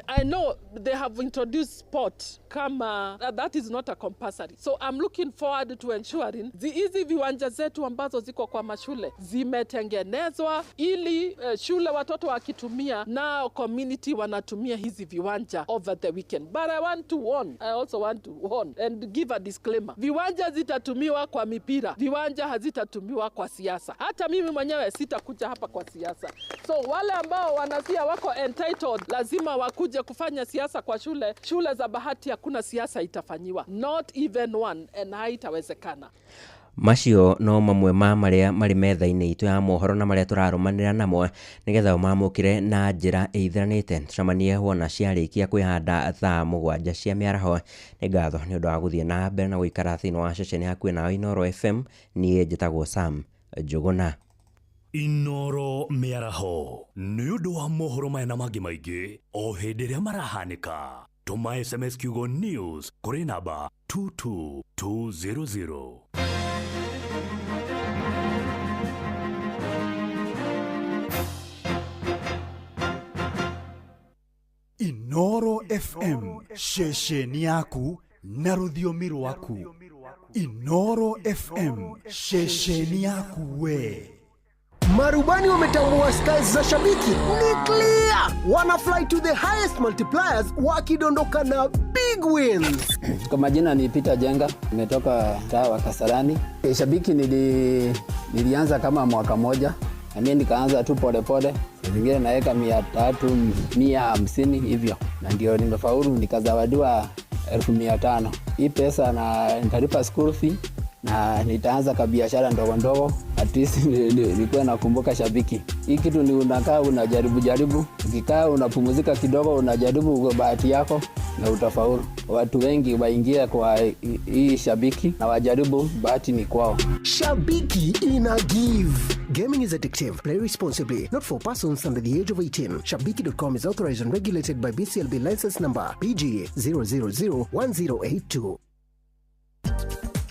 I know they have introduced sport kama that is not a compulsory. So I'm looking forward to ensuring hizi viwanja zetu ambazo ziko kwa mashule zimetengenezwa ili shule watoto wakitumia na community wanatumia hizi viwanja over the weekend. But I want to warn, I also want to warn and give a disclaimer. Viwanja zitatumiwa kwa mipira, viwanja hazitatumiwa kwa siasa. Hata mimi mwenyewe sitakuja hapa kwa siasa. So wale ambao wanasia wako entitled lazima wakuje kufanya siasa kwa shule. Shule za Bahati hakuna siasa itafanyiwa, not even one, and haitawezekana. Macio no mamwe ma marĩa marĩ metha-inĩ itũ ya mohoro na marĩa tũrarũmanĩra namo nĩgetha ũmamũkĩre na njĩra ĩithiranĩte. Tũcemanie wona ciarĩkia kwĩhanda thaa 7 cia mĩaraho. Nĩ ngatho nĩ ũndũ wa gũthiĩ na mbere na gũikara thĩinĩ wa ceceni hakuhĩ nawe Inooro FM. Niĩ njĩtagwo Sam Njũgũna. Inooro mĩaraho nĩ ũndũ wa mohoro maya na mangĩ maingĩ o hĩndĩ ĩrĩa marahanĩka. Tũma SMS kiugo news kũrĩ namba 22200. Inooro FM, ceceni yaku na rũthiomi rwaku. Inooro FM, ceceni yaku we. Marubani wametambua skies za shabiki ni clear, wana fly to the highest multipliers wakidondoka na big wins. Kwa majina ni Peter Jenga, nimetoka mtaa wa Kasarani. Shabiki nilianza kama mwaka moja, na mimi nikaanza tu pole pole. Zingine naweka 300, 150 hivyo, na ndio nimefaulu nikazawadiwa 1500. Hii pesa na nitalipa school fee na nitaanza kabiashara ndogo ndogo, at least nilikuwa nakumbuka shabiki. Hii kitu ni unakaa unajaribu jaribu, ukikaa unapumzika kidogo unajaribu kwa bahati yako na utafaulu. Watu wengi waingia kwa hii shabiki na wajaribu, bahati ni kwao. Shabiki ina give. Gaming is addictive. Play responsibly. Not for persons under the age of 18. Shabiki.com is authorized and regulated by BCLB license number PG 0001082.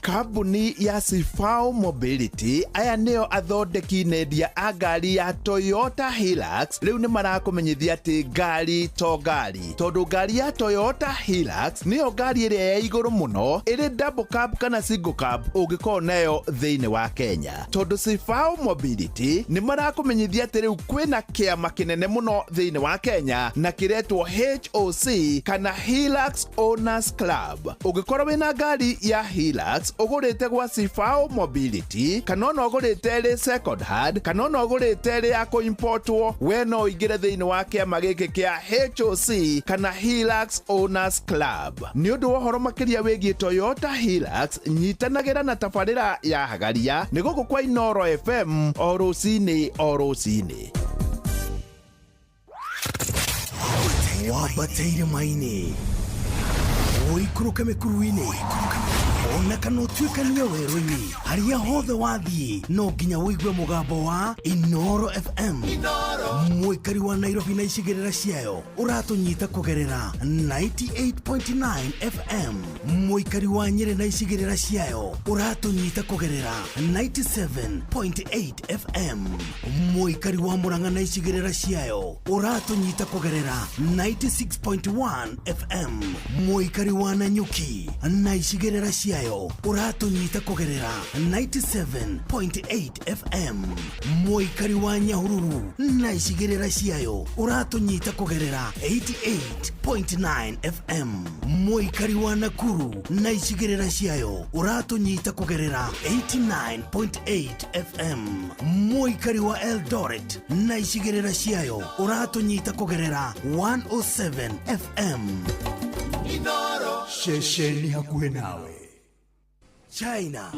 Kambuni ya Sifao Mobility aya nĩo athondeki nendia a ngari ya Toyota Hilux rĩu nĩ marakũmenyithia atĩ ngari to ngari, tondũ ngari ya Toyota Hilux nĩyo ngari ĩrĩa ya igũrũ mũno ĩrĩ double cab kana single cab ũngĩkorwo nayo thĩinĩ wa Kenya. Tondũ Sifao Mobility nĩ marakũmenyithia atĩ rĩu kwĩna kĩama kĩnene mũno thĩinĩ wa Kenya na kĩretwo HOC kana Hilux Owners Club. Ũngĩkorwo wĩna ngari ya Hilux ũgũrĩte gwa Sifao Mobility kana ona ũgũrĩte ĩrĩ second hand kana ona ũgũrĩte ĩrĩ ya kũimportwo, we no ũingĩre thĩinĩ wa kĩama gĩkĩ kĩa HOC kana Hilux Owners Club. Nĩ ũndũ wa ũhoro makĩria wĩgiĩ Toyota Hilux, nyitanagĩra na tabarĩra ya Hagaria nĩ gũkũ kwa Inooro FM o rũcinĩ o rũcinĩ. Wambate irĩma-inĩ, ũikũrũke mĩkuru-inĩ, ona kana ũtuĩkanie werũ-inĩ, harĩa hothe wathiĩ no nginya ũigue mũgambo wa Inooro FM. Mũikari wa Nairobi na icigĩrĩra ciayo ũratũnyita kũgerera 98.9 FM. Mũikari wa Nyĩrĩ na icigĩrĩra ciayo ũratũnyita kũgerera 97.8 FM. Mũikari wa Murang'a na icigĩrĩra ciayo ũratũnyita kũgerera 96.1 FM. Mũikari wa Nanyuki na icigĩrĩra ciayo ũratũnyita kũgerera 97.8 FM. Mũikari wa Nyahururu na icigĩrĩra ciayo ũratũnyita kũgerera 88.9 FM. Mũikari wa Nakuru na icigĩrĩra ciayo ũratũnyita kũgerera 89.8 FM. Mũikari wa Eldoret na icigĩrĩra ciayo ũratũnyita kũgerera 107 FM. Inooro, ceceni hakuhĩ nawe. China.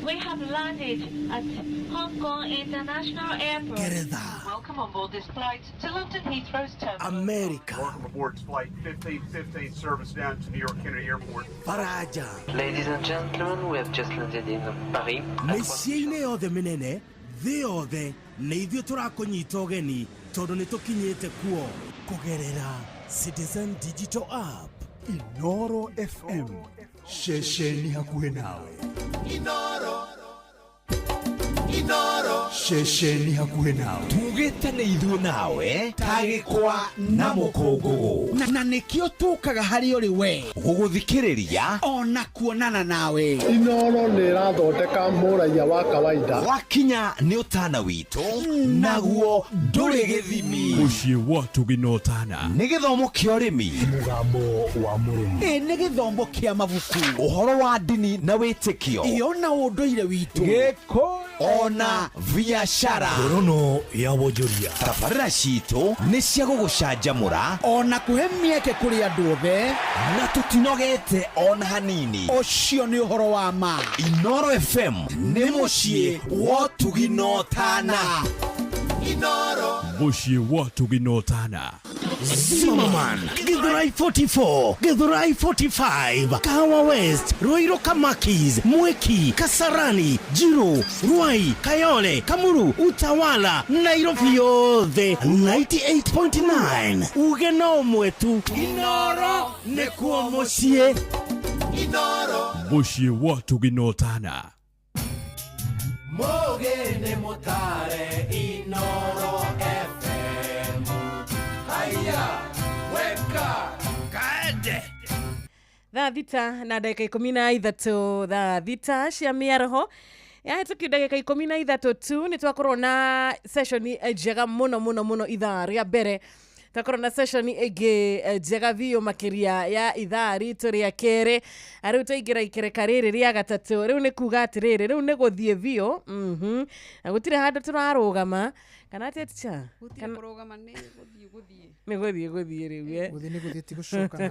We have landed at Hong Kong International Airport. Geretha. Welcome on board this flight to London Heathrow's terminal. America. Welcome aboard flight 1515 service down to New York Kennedy Airport. Faraja. Ladies and gentlemen, we have just landed in Paris. Mĩciĩ-inĩ yothe mĩnene thĩ yothe nĩ ithuĩ tũrakũnyita ũgeni tondũ nĩ tũkinyĩte kuo kũgerera Citizen Digital App. Inooro FM, ceceni hakuhĩ nawe. Inooro, Inooro, Ceceni hakuhĩ nawe. Tugĩte nĩ ithuĩ nawe tagĩkwa na mũkũngũgũ. Na nĩkĩo tũkaga harĩ ũrĩ we gũgũthikĩrĩria ona kuonana nawe. Inoro nĩ ĩrathondeka mũraiya wa kawaida. Wakinya nĩ ũtana witũ naguo ndũrĩ gĩthimi. Mũciĩ wa Ũtugi na Ũtana. Nĩ gĩthomo kĩa ũrĩmi. Mũgambo wa mũrĩmi. Ĩ nĩ gĩthomo kĩa mabuku. Ũhoro wa ndini na wĩtĩkio. Ĩ ona ũndũire witũ. Gĩkũyũ ona biacara. Ngorono ya wonjoria. Tabarĩra citũ nĩ cia gũgũcanjamũra ona kũhe mĩeke kũrĩ andũ othe, na tũtinogete ona hanini. Ũcio nĩ ũhoro wa ma. Inoro FM nĩ mũciĩ wa Ũtugi na Ũtana. Inoro. Mũciĩ wa Ũtugi na Ũtana. Zimmerman, Githurai 44, Githurai 45, Kahawa West, Ruiru Kamakis, Mwiki, Kasarani, Jiru, Ruai, Kayole, Kamuru, Utawala, Nairobi yothe 98.9. Uge no mwetu. Inoro nĩkuo mũciĩ. Inoro. Mũciĩ wa Ũtugi na Ũtana. Mũgĩ nĩ mũtare Inoro FM. Haya, weka, kaende. Thaa thita na ndagĩka 13, thaa thita cia mĩaraho yahĩtũkio ndagĩka 13 tu. Nĩ twakorwo na session njega mũno mũno mũno ithaa rĩa mbere, twakorwo na session ĩngĩ njega biũ makĩria ya ithaa ritũ rĩa kerĩ. Rĩu twaingĩra ikereka rĩrĩ rĩa gatatũ. Rĩu nĩ kuga atĩrĩrĩ, rĩu nĩ gũthiĩ biũ. Na gũtirĩ handũ tũrarũgama kana atĩa ticha? Gũtirĩ kũrũgama, nĩ gũthiĩ gũthiĩ. Nĩ gũthiĩ gũthiĩ rĩu. Gũthiĩ nĩ gũthiĩ, ti gũcoka na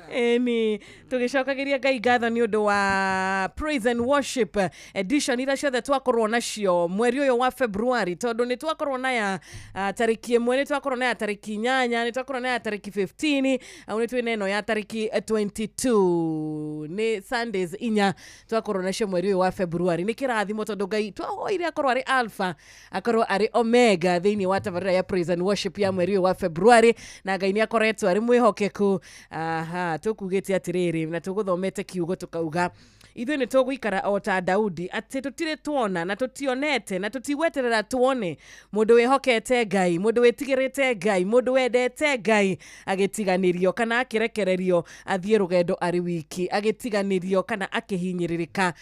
Ĩni tũgĩcokagĩria Ngai ngatho nĩ ũndũ wa praise and worship edition iria ciothe twakorwo nacio mweri ũyũ wa February, tondũ nĩ twakorwo na ya tarĩki 1, nĩ twakorwo na ya tarĩki 8, nĩ twakorwo na ya tarĩki 15, au nĩ twĩna ĩno ya tarĩki 22. Nĩ Sundays inya twakorwo nacio mweri ũyũ wa February. Nĩ kĩrathimo tondũ Ngai twahoire akorwo arĩ Alpha, akorwo arĩ Omega thĩinĩ wa tabarĩra ya praise and worship ya mweri ũyũ wa February, na Ngai nĩ akoretwo arĩ mwĩhokeku. Aha, tũkugĩte atĩrĩrĩ na tũgũthomete kiugo tũkauga ithuĩ nĩ tũgũikara o ta Daudi, atĩ tũtirĩ tuona na tũtionete na tũtigweterera tuone mũndũ wĩhokete Ngai, mũndũ wĩtigĩrĩte Ngai, mũndũ wendete Ngai agĩtiganĩrio kana akĩrekererio athiĩ rũgendo arĩ wiki, agĩtiganĩrio kana akĩhinyĩrĩrĩka,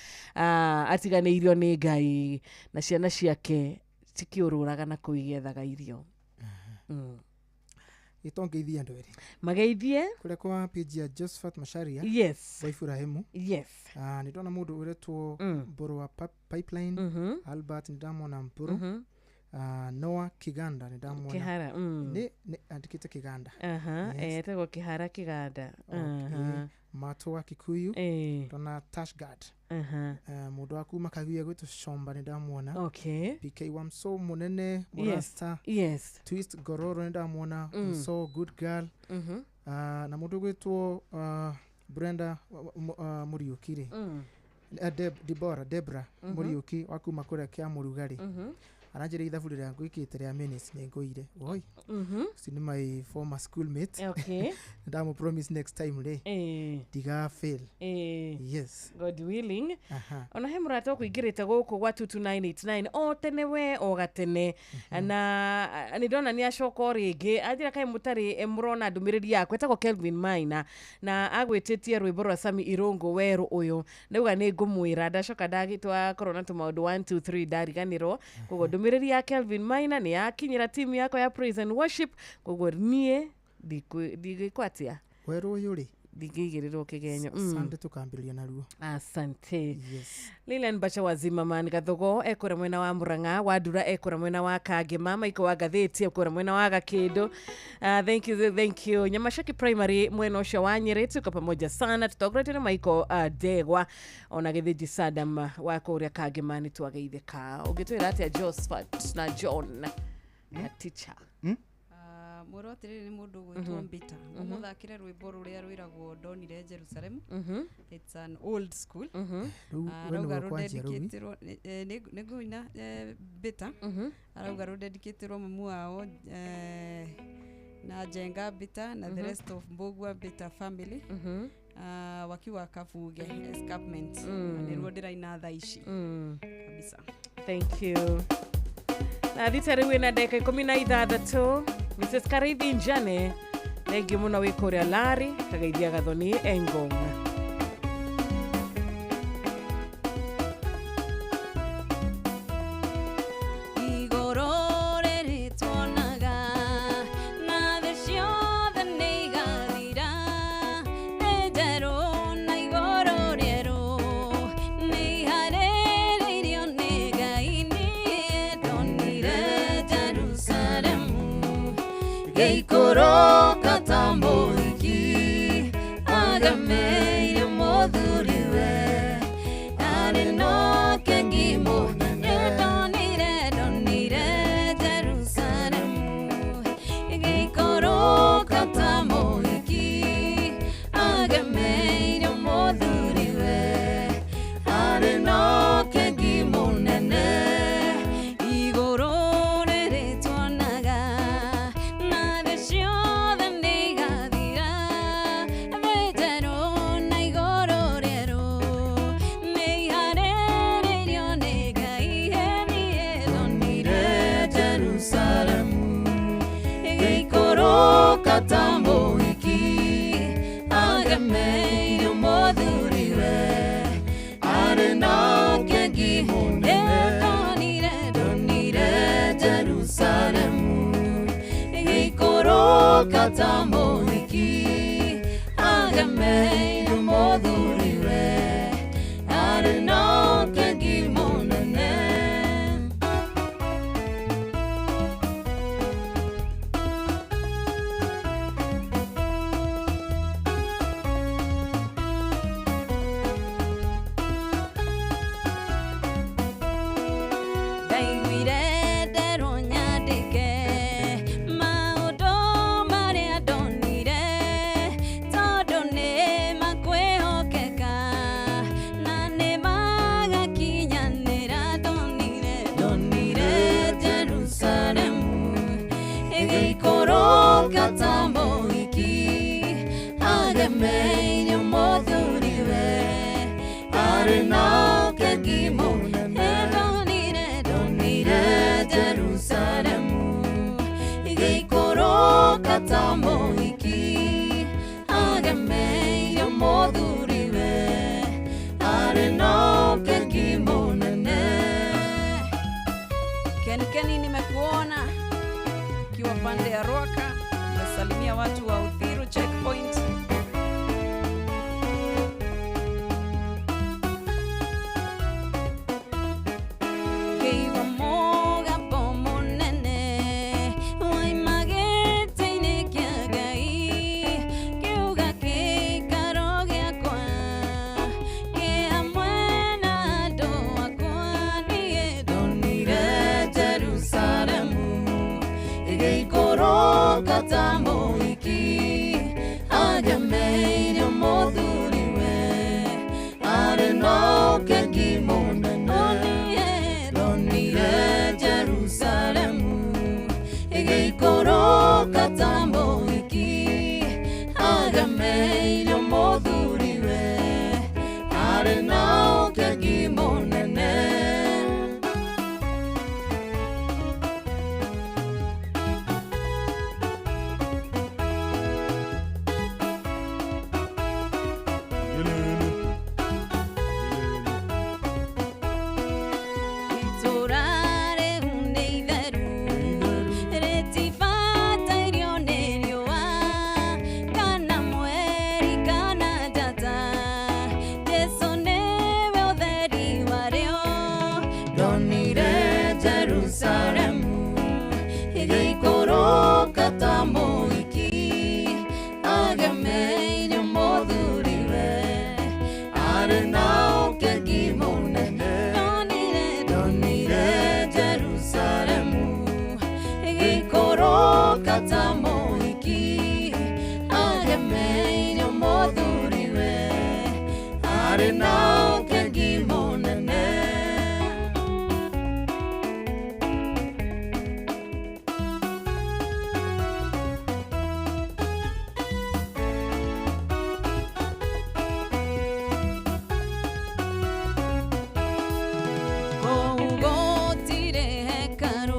atiganĩirio nĩ Ngai na ciana ciake cikĩũrũraga na kũu igĩethaga irio. Gĩtongeithie andũ erĩ. Mageithie kũrĩa kwa page ya Josephat Macharia. Yes. Wa Iburahĩmu. Yes. Nĩ ndona mũndũ ũretwo Mbũrũ wa Pipeline. Albert nĩ ndamwona Mbũrũ. Noah Kiganda nĩ ndamwona. Kĩhara. Nĩ andĩkĩte Kiganda. Etagwo Kĩhara Kiganda. Mato wa Kikuyu. Ndona Tashgard. Mũndũ wa kuma Kaguya gwĩtwo Shomba nĩ ndamwona. Okay. PK wa Mso mũnene Mũrasta. Yes. Twist Gororo nĩ ndamwona. Mso good girl. Na mũndũ gwĩtwo Brenda Mũriũki rĩ. Debora Mũriũki wa kuma kũrĩa kĩa Mũrugarĩ. Aranjĩra ithabu rĩrĩa ngwĩkĩte rĩa minutes nĩ ngũire. Oi. Ũcio nĩ my former schoolmate. Okay. Ndamũ promise next time rĩ. Ndiga fail. Yes. God willing. Ona he mũrata ũkũingĩrĩte gũkũ gwa 22989 o tene we o gatene. Na nĩ ndona nĩ acoka o rĩngĩ anjĩra kaĩ mũtarĩ mũrona ndũmĩrĩri yakwa. Etagwo Kelvin Maina na agwĩtĩtie rwĩmbo rwa Sami Irũngũ werũ ũyũ. Ndauga nĩ ngũmwĩra ndacoka ndagĩtwakorwo na tũmaũndũ 1 2 3 ndariganĩrwo. Koguo ndũmĩrĩri ya Kelvin Maina nĩ yakinyĩra timu yakwa ya praise and worship. Koguo niĩ ndigĩkwo atĩa werũ ũyũ rĩ ndingĩigĩrĩrwo kĩgenyo. Sunday tũkambĩrĩria naruo. Asante. Yes. Lilian Bacha wa Zimmerman Gathogo ekũrĩa mwena wa Murang'a, Wandura ekũrĩa mwena wa Kangema, Maiko wa Ngathĩti ekũrĩa mwena wa Gakĩndũ. Thank you, thank you. Nyamashaki Primary mwena ũcio wa Nyĩrĩ, tuko pamoja sana tũtongoretio nĩ Maiko Ndegwa ona Gĩthĩnji Sadam wa kũrĩa Kangema nĩ twageithĩka. Ũngĩtwĩra atĩa Josephat na John na teacher? Mwĩrwo atĩrĩrĩ nĩ mũndũ ũgwĩtwo Mbita. Ũmũthakĩre rwĩmbo rũrĩa rwĩragwo Ndonire Jerusalem. It's an old school. Arauga rũdedicatĩrwo nĩ ngũina Mbita. Arauga rũdedicatĩrwo mamu wao na Njenga Mbita na the rest of Mbũgua Mbita family. Wakiwa Kabuge escarpment. Na nĩruo ndĩraina thaa ici. Kabisa. Thank you. Na thita rĩu ĩna ndagĩka 16. Mrs Karithi Njane, thengiũ mũno wĩ kũrĩa Lari, kagaithia Gathoni Engong. Igũrũ rĩrĩ tuonaga na thĩ ciothe nĩ igathira, thĩ njerũ na igũrũ rĩerũ nĩ iharĩrĩirio nĩ Ngai. Niĩ ndonire Jerusalemu gĩikũrũka ta mũhiki agemeire mũthuriwe, arĩ na ũkengi mũnene. Ndonire, ndonire Jerusalemu gĩikũrũka ta mũhiki agemeire mũthuriwe, arĩ na ũkengi mũnene. Igũrũ rĩrĩ tuonaga na thĩ ciothe nĩ igathira, thĩ njerũ na igũrũ rĩerũ nĩ iharĩrĩirio nĩ Ngai. Niĩ ndonire Jerusalemu gĩikũrũka ta mũhiki agemeire mũthuriwe, arĩ na ũkengi mũnene. Ndonire, ndonire Jerusalemu gĩikũrũka ta mũhiki agemeire mũthuriwe, arĩ na ũkengi mũnene. Ndaiguire nderwo nyandĩke maũndũ marĩa ndonire, tondũ nĩ makwĩhokeka na nĩ magakinyanĩra. Ndonire, ndonire Jerusalemu ĩgĩikũrũka ta mũhiki agemeire mũthuriwe, arĩ na ũkengi mũnene. Ndonire, ndonire Jerusalemu ĩgĩikũrũka ta mũhiki agemeire mũthuriwe, arĩ na ũkengi mũnene. Kenkeni, nimekuona ukiwa pande ya Ruaka, umesalimia watu wa Uthiru checkpoint. Ngĩigua mũgambo mũnene waima gĩtĩ-inĩ kĩa Ngai, kĩuga gĩikaro gĩakwa kĩ hamwe na andũ akwa. Niĩ ndonire Jerusalemu ĩgĩikũrũka ta mũhiki agemeire mũthuriwe, arĩ na ũkengi mũnene. Ndonire Jerusalemu ĩgĩikũrũka ta mũhiki agemeire mũthuriwe, arĩ na ũkengi mũnene. Itũũra rĩu nĩ itheru, rĩtibatairio nĩ riũa kana mweri kana njata, Jesũ nĩwe ũtheri warĩo. Ndonire Jerusalemu ĩgĩikũrũka ta mũhiki agemeire mũthuriwe, arĩ na ũkengi mũnene. Ndonire, ndonire Jerusalemu ĩgĩikũrũka ta mũhiki agemeire mũthuriwe, arĩ na ũkengi mũnene. Kũu gũtirĩ hekarũ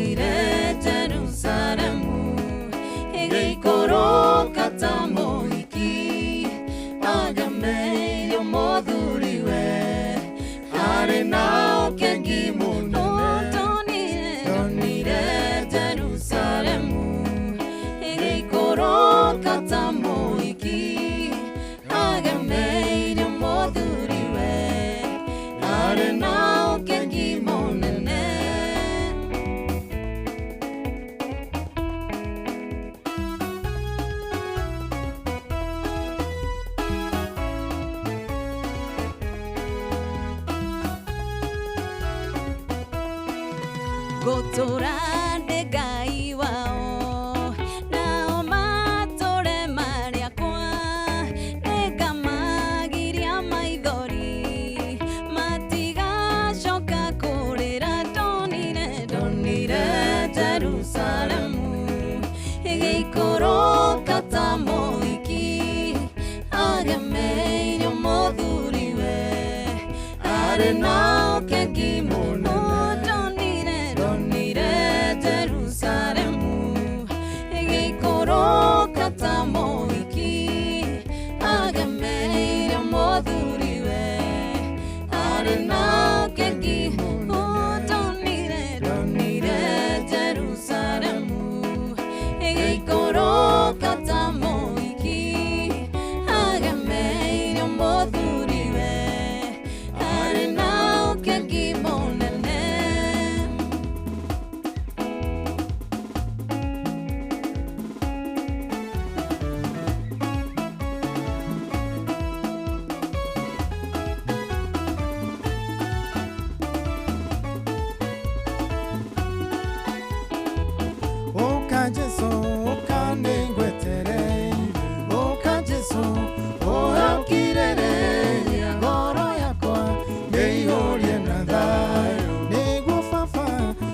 Ndonire Jerusalemu ĩgĩikũrũka ta mũhiki agemeire mũthuriwe arĩ na ũkengi mũnene. Ndonire Jerusalemu ĩgĩikũrũka ta mũhiki agemeire mũthuriwe arĩ na ũkengi mũnene. Gũtũra ndĩ Ngai wao nao matũre marĩ akwa, nĩngamagiria maithori matigacoka kũrĩra. Ndonire ndonire Jerusalemu ĩgĩikũrũka ta mũhiki agemeire mũthuriwe arĩ na ũkengi mũnene. Ndonire Jerusalemu ĩgĩikũrũka ta mũhiki agemeire mũthuriwe arĩ na ũkengi. Ndonire ndonire Jerusalemu ĩgĩikũrũka ta mũhiki agemeire mũthuriwe arĩ na ũkengi mũnene. Ũka Jesũ, ũka nĩngwetereire. Ũka Jesũ, ũũkirĩrĩria ngoro yakwa ĩihũrie na thayũ. Nĩguo baba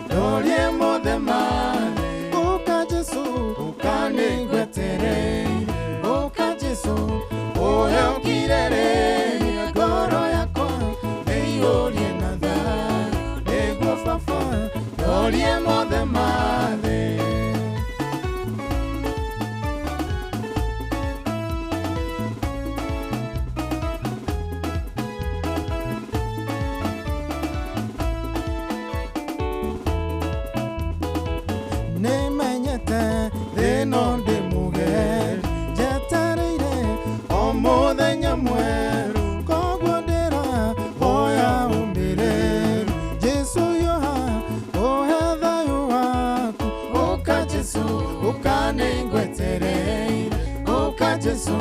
ndorie mothe mothe. Ũka Jesũ, ũka nĩngwetereire. Ũka Jesũ, ũũkirĩrĩria ngoro yakwa ĩihũrie na thayũ. Nĩguo baba ndorie mothe mothe. Nĩmenyete thĩno ndĩ mũgeni njetereire o mũthenya mwerũ, koguo ndĩrahoya ũmĩrĩru. Jesũ yoha ũhe thayũ waku. Ũka Jesũ, ũka nĩngwetereire. Ũka Jesũ,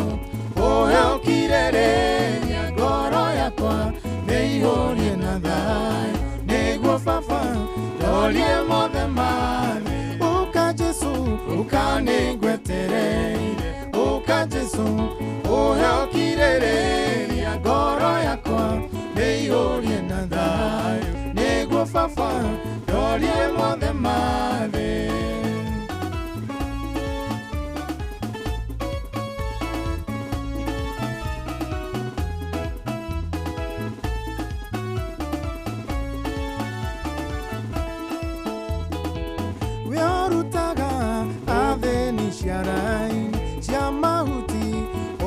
ũhe ũkirĩrĩria ngoro yakwa nĩihũrie na thayũ. Nĩguo baba ndorie mothe mothe. Ũka Jesũ, ũka nĩngwetereire. Ũka Jesũ, ũhe ũkirĩrĩria ngoro yakwa nĩihũrie na thayũ. Nĩguo baba ndorie mothe mothe. Wĩrutaga athĩni ciara-inĩ cia mahuti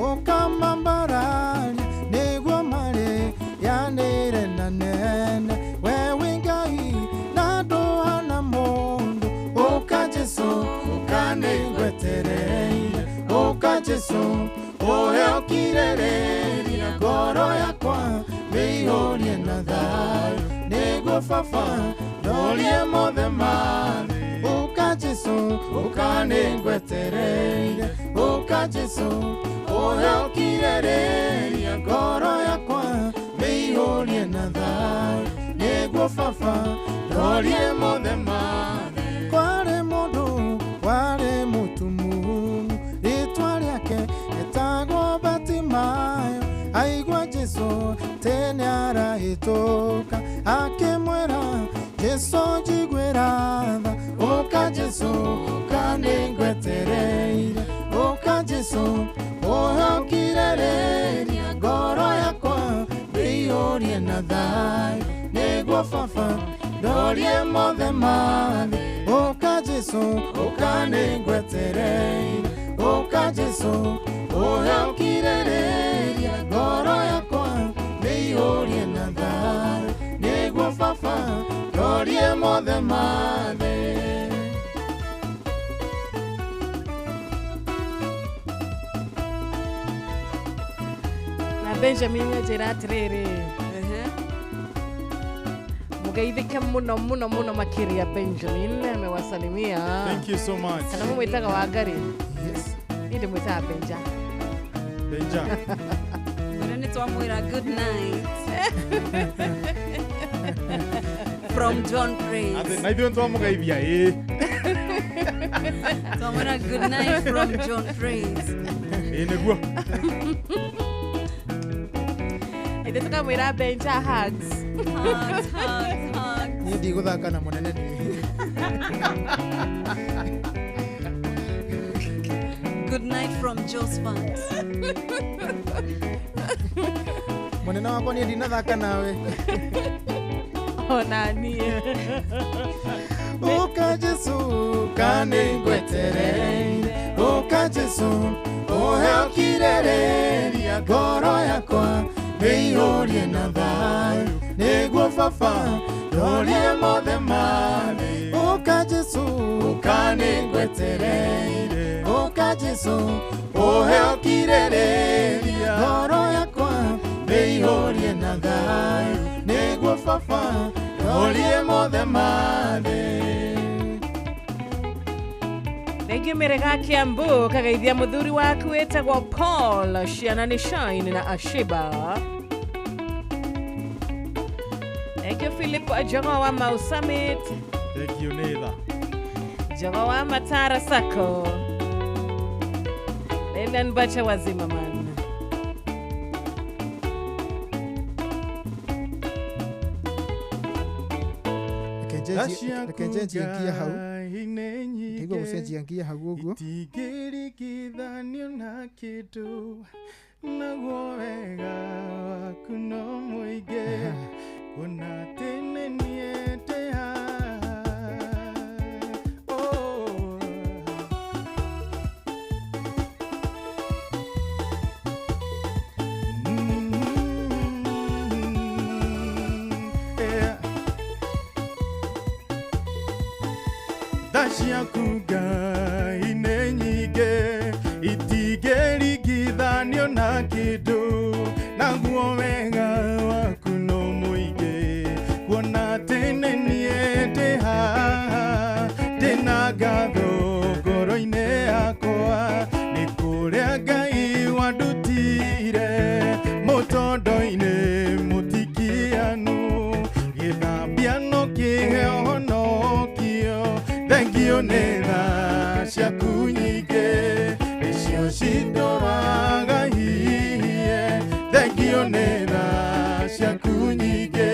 ũkamambararia nĩguo marĩanĩre na nene. We wĩ Ngai na ndũhana mũndũ. Ũka Jesũ, ũka nĩngwetereire. Ũka Jesũ, ũhe ũkirĩrĩria ngoro yakwa mĩihũrie na thayũ. Nĩguo baba ndorie mothe mothe. Ũka Jesũ, ũka nĩngwetereire. Ũka Jesũ, ũhe ũkirĩrĩria ngoro yakwa mĩihũrie na thayũ. Nĩguo baba ndorie mothe mothe. Kwarĩ mũndũ warĩ mũtumumu rĩtwa rĩake etagwo Batimayo. Aigua Jesũ tene arahĩtũka akĩmwĩra Jesũ njiguĩra tha. Ũka Jesũ, ũka nĩngwetereire. Ũka Jesũ, ũhe ũkirĩrĩria ngoro yakwa ĩihũrie na thayũ. Nĩguo baba Ndorie mothe mathĩ. Ũka Jesũ, ũka nĩngwetereire. Ũka Jesũ, ũhe ũkirĩrĩria. Ngoro yakwa mĩihũrie na thayũ. Nĩguo baba, ndorie mothe mathĩ. Na Benjamin anjĩra atĩrĩrĩ, mũgeithĩke mũno mũno mũno makĩria. Benjamin amewasalimia. Thank you so much. Kana mũmwĩtaga Wangari? Yes. Niĩ ndĩmwĩtaga Benja. Benja. Mwĩre nĩ twamwĩra good night from John Praise. Atĩ na ithuĩ nĩtwamũgeithia ĩ. Twamwĩra good night from John Praise. Ĩ nĩguo. Ithuĩ tũkamwĩra Benja hugs. Hugs, hugs, hugs. Niĩ ndigũthaka na mũnene niĩ. Good night from Josephat. Mũnene wakwa niĩ ndinathaka nawe. Ona niĩ. Ũka Jesũ, ũka nĩngwetereire. Ũka Jesũ, ũhe ũkirĩrĩria. Ngoro yakwa mĩihũrie na thayũ. Nĩguo baba, ndorie mothe mathĩ. Ũka Jesũ, ũka nĩngwetereire. Ũka Jesũ, ũhe ũkirĩrĩria. Ngoro yakwa mĩihũrie na thayũ. Nĩguo baba, ndorie mothe mathĩ. Thengiũ Mĩrĩga Kiambu kageithia mũthuri waku wĩtagwo Paul, ciana nĩ Shine na Ashiba. Thank you Philip Jogo wa Mau Summit. Thank you nĩ tha. Jogo wa Matara Sacco. Lilian Bacha wa Zimmerman. Reke njenjie ngia hau. Ndaigua gũcenjia ngia hau ũguo. Itingĩringithanio na kĩndũ, naguo wega waku no mũingĩ, kuona atĩ nĩ niĩ ndĩ haha. Oh. Yeah. Tha ciaku Ngai nĩ nyingĩ, itingĩringithanio na kĩndũ, naguo wega waku no mũingĩ, kuona atĩ nĩ niĩ ndĩ haha, ndĩna ngatho ngoro-inĩ yakwa, nĩ kũrĩa Ngai wandutire, mũtondo-inĩ mũtikianu, gĩthambia no kĩhe ũhonokio, thengio nĩ tha ciaku nyingĩ, nĩcio cindũraga hihie, thengio nĩ tha ciaku nyingĩ,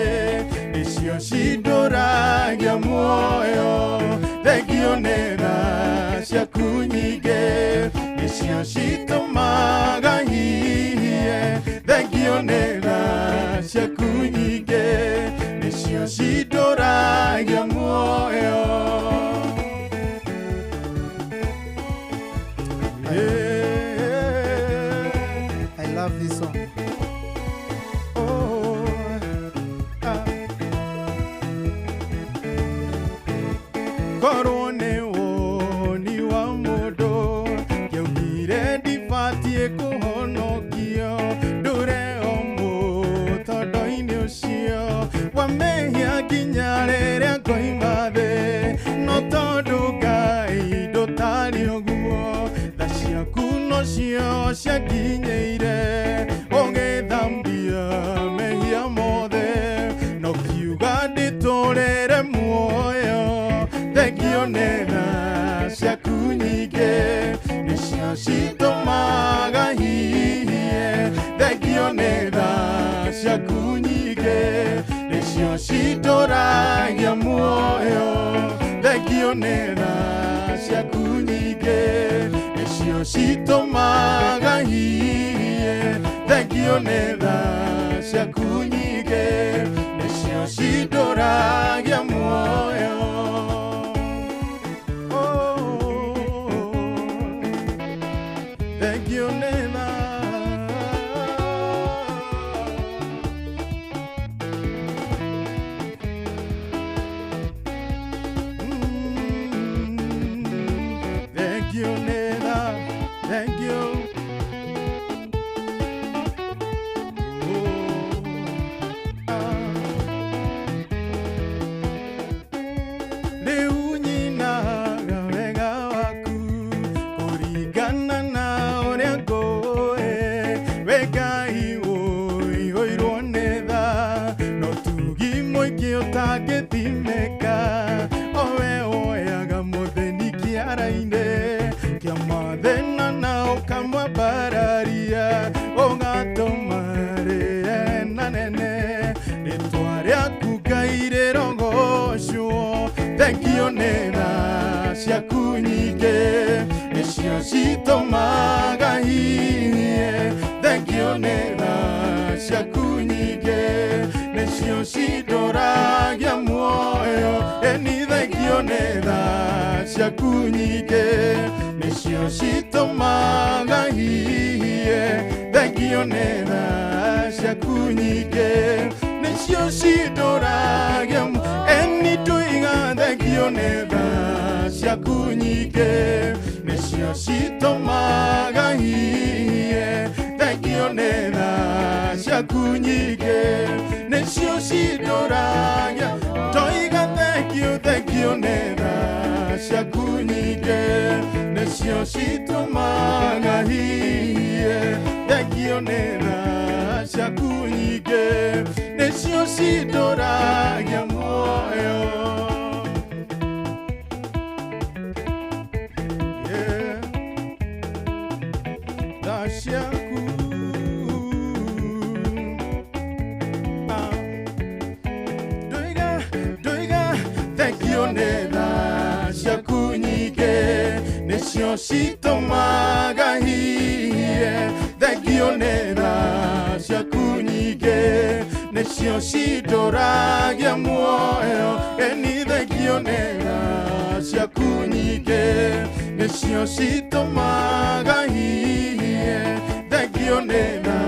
nĩcio cindũragia muoyo, thengio nĩ tha ciaku nyingĩ, nĩcio citũmaga hihie, thengio nĩ tha ciaku nyingĩ, nĩcio cindũragia muoyo. I love this song. Oh, ah. Korwo nĩ woni wa mũndũ, kĩaugire ndibatiĩ kũhonokio, ndũre o mũtondo-inĩ ũcio wa mehia nginya rĩrĩa ngoima thĩ, no tondũ Ngai ndũtarĩ ũguo, tha ciaku nocio cianginyĩire, ũgĩthambia mehia mothe, no kiuga ndĩtũrĩre muoyo, thengio nĩ tha ciaku nyingĩ, nĩcio citũmaga hihie, thengio nĩ tha ciaku nyingĩ, nĩcio citũragia muoyo, thengio nĩ tha ciaku nyingĩ, nĩcio citũmaga hihie, thengio nĩ tha ciaku nyingĩ, nĩcio Cindũragia muoyo. Oh, thank you nĩ tha. Thank you, Nena. Thank you. Oh, ah. Rĩu nyinaga wega waku kũringana na ũrĩa ngũĩ. We Ngai ũiyũirwo nĩ tha no tugi mũingĩ ũtangĩthimĩka. O we woyaga mũthĩni kĩara-inĩ kĩa mathĩna na ũkamwambararia, ũgatũma rĩe na nene rĩtwa rĩaku Ngai rĩrogocwo. Thengio nĩ tha ciaku nyingĩ nĩcio citũmaga hihiĩ. Thengio nĩ tha ciaku nyingĩ nĩcio cindũragia muoyo. Ĩni thengio nĩ tha ciaku nyingĩ nĩcio citũmaga hihiĩ. Thengio nĩ tha ciaku nyingĩ nĩcio cindũragia muoyo. Ĩni tuiga thengio nĩ tha ciaku nyingĩ nĩcio citũmaga hihiĩ. Thengio nĩ tha ciaku nyingĩ nĩcio cindũragia. Toiga thengio, thengio nĩ tha ciaku nyingĩ nĩcio citũmaga hihiĩ. Thengio nĩ tha ciaku nyingĩ nĩcio cindũragia muoyo. Yeah. Tha ciaku. Ah. Ndoiga, ndoiga, thengio nĩ tha ciaku nyingĩ nĩcio citũmaga hihiĩ. Thengio nĩ tha ciaku nyingĩ nĩcio cindũragia muoyo. Ĩni thengio nĩ tha ciaku nyingĩ nĩcio citũmaga hihiĩ. Thengio nĩ tha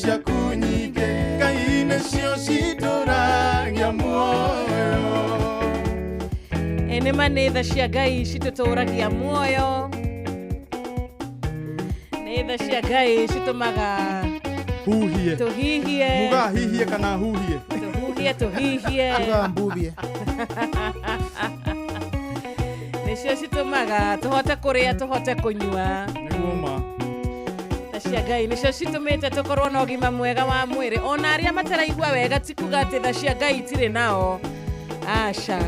ciaku nyingĩ Ngai nĩcio cindũragia muoyo. Nĩ ma nĩ tha cia Ngai citũtũragia muoyo. Nĩ tha cia Ngai citũmaga huhie tũhihie. Muga hihie kana huhie? Tũhuhie, tũhihie. Tuga mbubie. Nĩcio citũmaga tũhote kũrĩa, tũhote kũnyua. Nĩguo ma. Tha cia Ngai nĩcio citũmĩte tũkorwo na ũgima mwega wa mwĩrĩ. Ona arĩa mataraigua wega ti kuga atĩ tha cia Ngai itirĩ nao. Aca.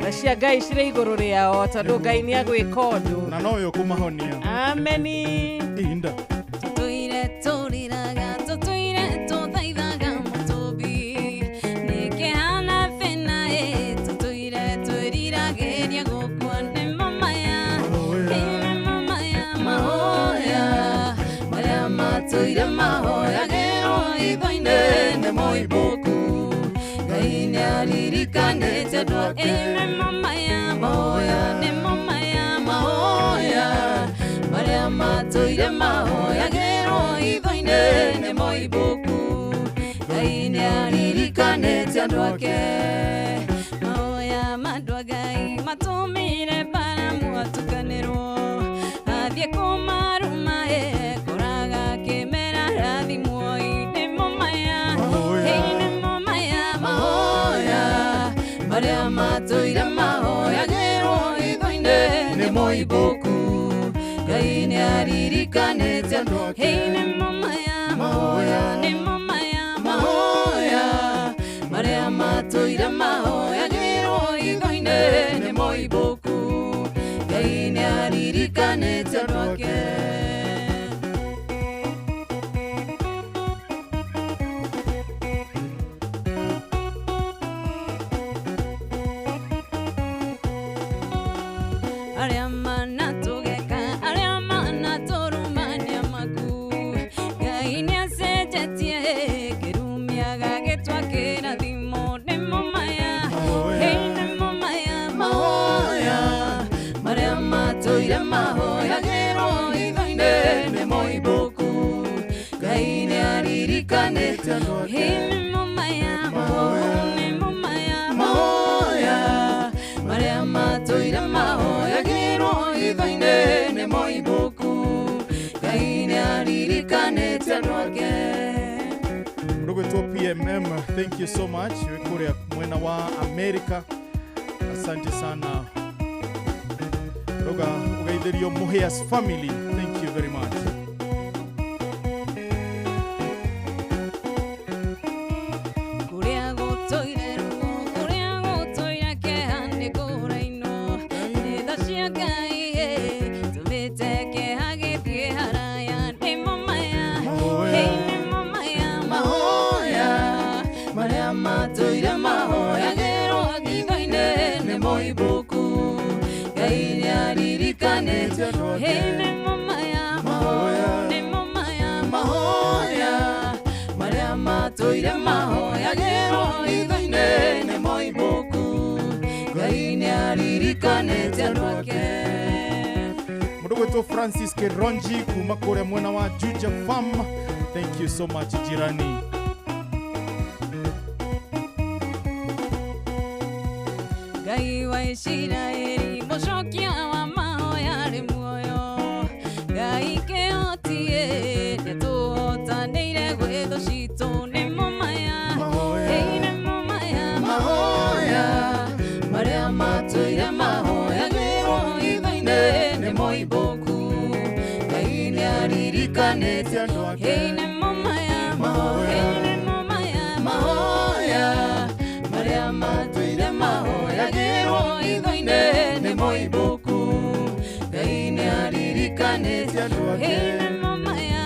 Tha cia Ngai cirĩ igũrũ rĩao tondũ Ngai nĩ agwĩka ũndũ. Na nowe ũkũmahonia. Ameni. Inda. Tũtũire tũrĩraga, tũtũire tũthaithaga mũtũmbi. Nĩkĩhana thĩna ĩ, tũtũire twĩriragĩria gũkua nĩmo maya. Nĩmo maya mahoya, marĩa matũire mahoyagĩrwo hitho-inĩ nĩ moimbũku. Ngai nĩaririkanĩte andũ ake. Nĩmo maya mahoya, nĩmo maya mahoya, marĩa matũire mahoyagĩrwo hitho-inĩ nĩ moimbũku. Ngai nĩaririkanĩte andũ ake. Mahoya ma andũ a Ngai matũmire Balamu atukanĩrwo, athiĩ kũmaruma ĩ, kũraga kĩmera rathimwo. Nĩmo maya, nĩmo maya mahoya, marĩa matũire mahoyagĩrwo hitho-inĩ nĩ moimbũku. Ngai nĩaririkanĩte andũ ake. Nĩmo maya mahoya, nĩmo maya mahoya, marĩa matũire mahoyagĩrwo hitho-inĩ nĩ moimbũku. Ngai nĩaririkanĩte andũ ake. Arĩa manatũgeka, arĩa manatũrumania maku, Ngai nĩacenjetie kĩrumi agagĩtua kĩrathimo. Nĩmo matũire mahoyagĩrwo hitho-inĩ nĩ moimbũku Ngai nĩ aririkanĩte andũ ake. Nĩmo maya nĩmo maya mahoya marĩa matũire mahoyagĩrwo hitho-inĩ nĩ moimbũku Ngai nĩ aririkanĩte andũ ake. Mũndũ PMM, thank you so much. Wĩ kũrĩa mwena wa America, asante sana. Roga ũgeithĩrio Muhias family, thank you very much. Kũrĩa gũtũire ruo, kũrĩa gũtũire kĩeha nĩ kũrainwo. Nĩ tha cia Ngai tũmĩte kĩeha gĩthiĩ haraya. Nĩmo maya, nĩmo maya mahoya marĩa matũire mahoyagĩrwo hitho-inĩ nĩ moimbũku Ngai nĩ aririkanĩte andũ ake. Nĩmo maya, nĩmo maya mahoya marĩa matũire mahoyagĩrwo hitho-inĩ nĩ moimbũku Ngai nĩ aririkanĩte andũ ake. Mũndũ gwĩtwo Francis Keronji kuma kũrĩa mwena wa Juja Farm, thank you so much jirani. Ngai wa Isiraeli mũcokia wa mahoya arĩ muoyo Ngai kĩhotie nĩatũhotanĩire gwĩ thũ citũ. Nĩmo maya, nĩmo maya mahoya marĩa matũire mahoyagĩrwo hitho-inĩ nĩ moimbũku Ngai nĩ aririkanĩte andũ ake. Nĩmo maya, nĩmo maya mahoya marĩa matũire mahoyagĩrwo hitho-inĩ nĩ moimbũku Ngai nĩ aririkanĩte andũ ake. Nĩmo maya,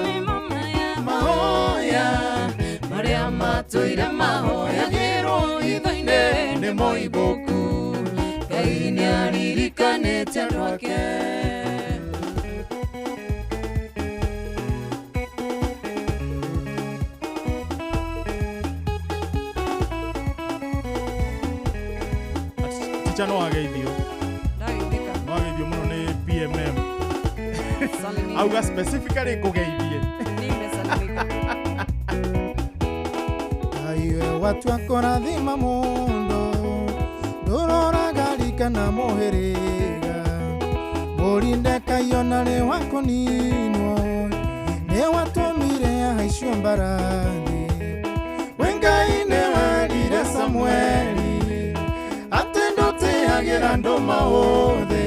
nĩmo maya mahoya marĩa matũire mahoyagĩrwo hitho-inĩ nĩ moimbũku Ngai nĩ aririkanĩte andũ ake. Ticha no ageithio. Ndageithĩka. No ageithio mũno nĩ PMM. Salimika. Auga specifically kũgeithie. Nimesalimika. Aiwe watu akũrathima mũndũ ndũroraga rika na mũhĩrĩga mũrinde kaiona nĩ wa kũninwo nĩ watũmire ahaicwo mbarathi we Ngai nĩ werire Samueli atĩ ndũtĩagĩra andũ maũthĩ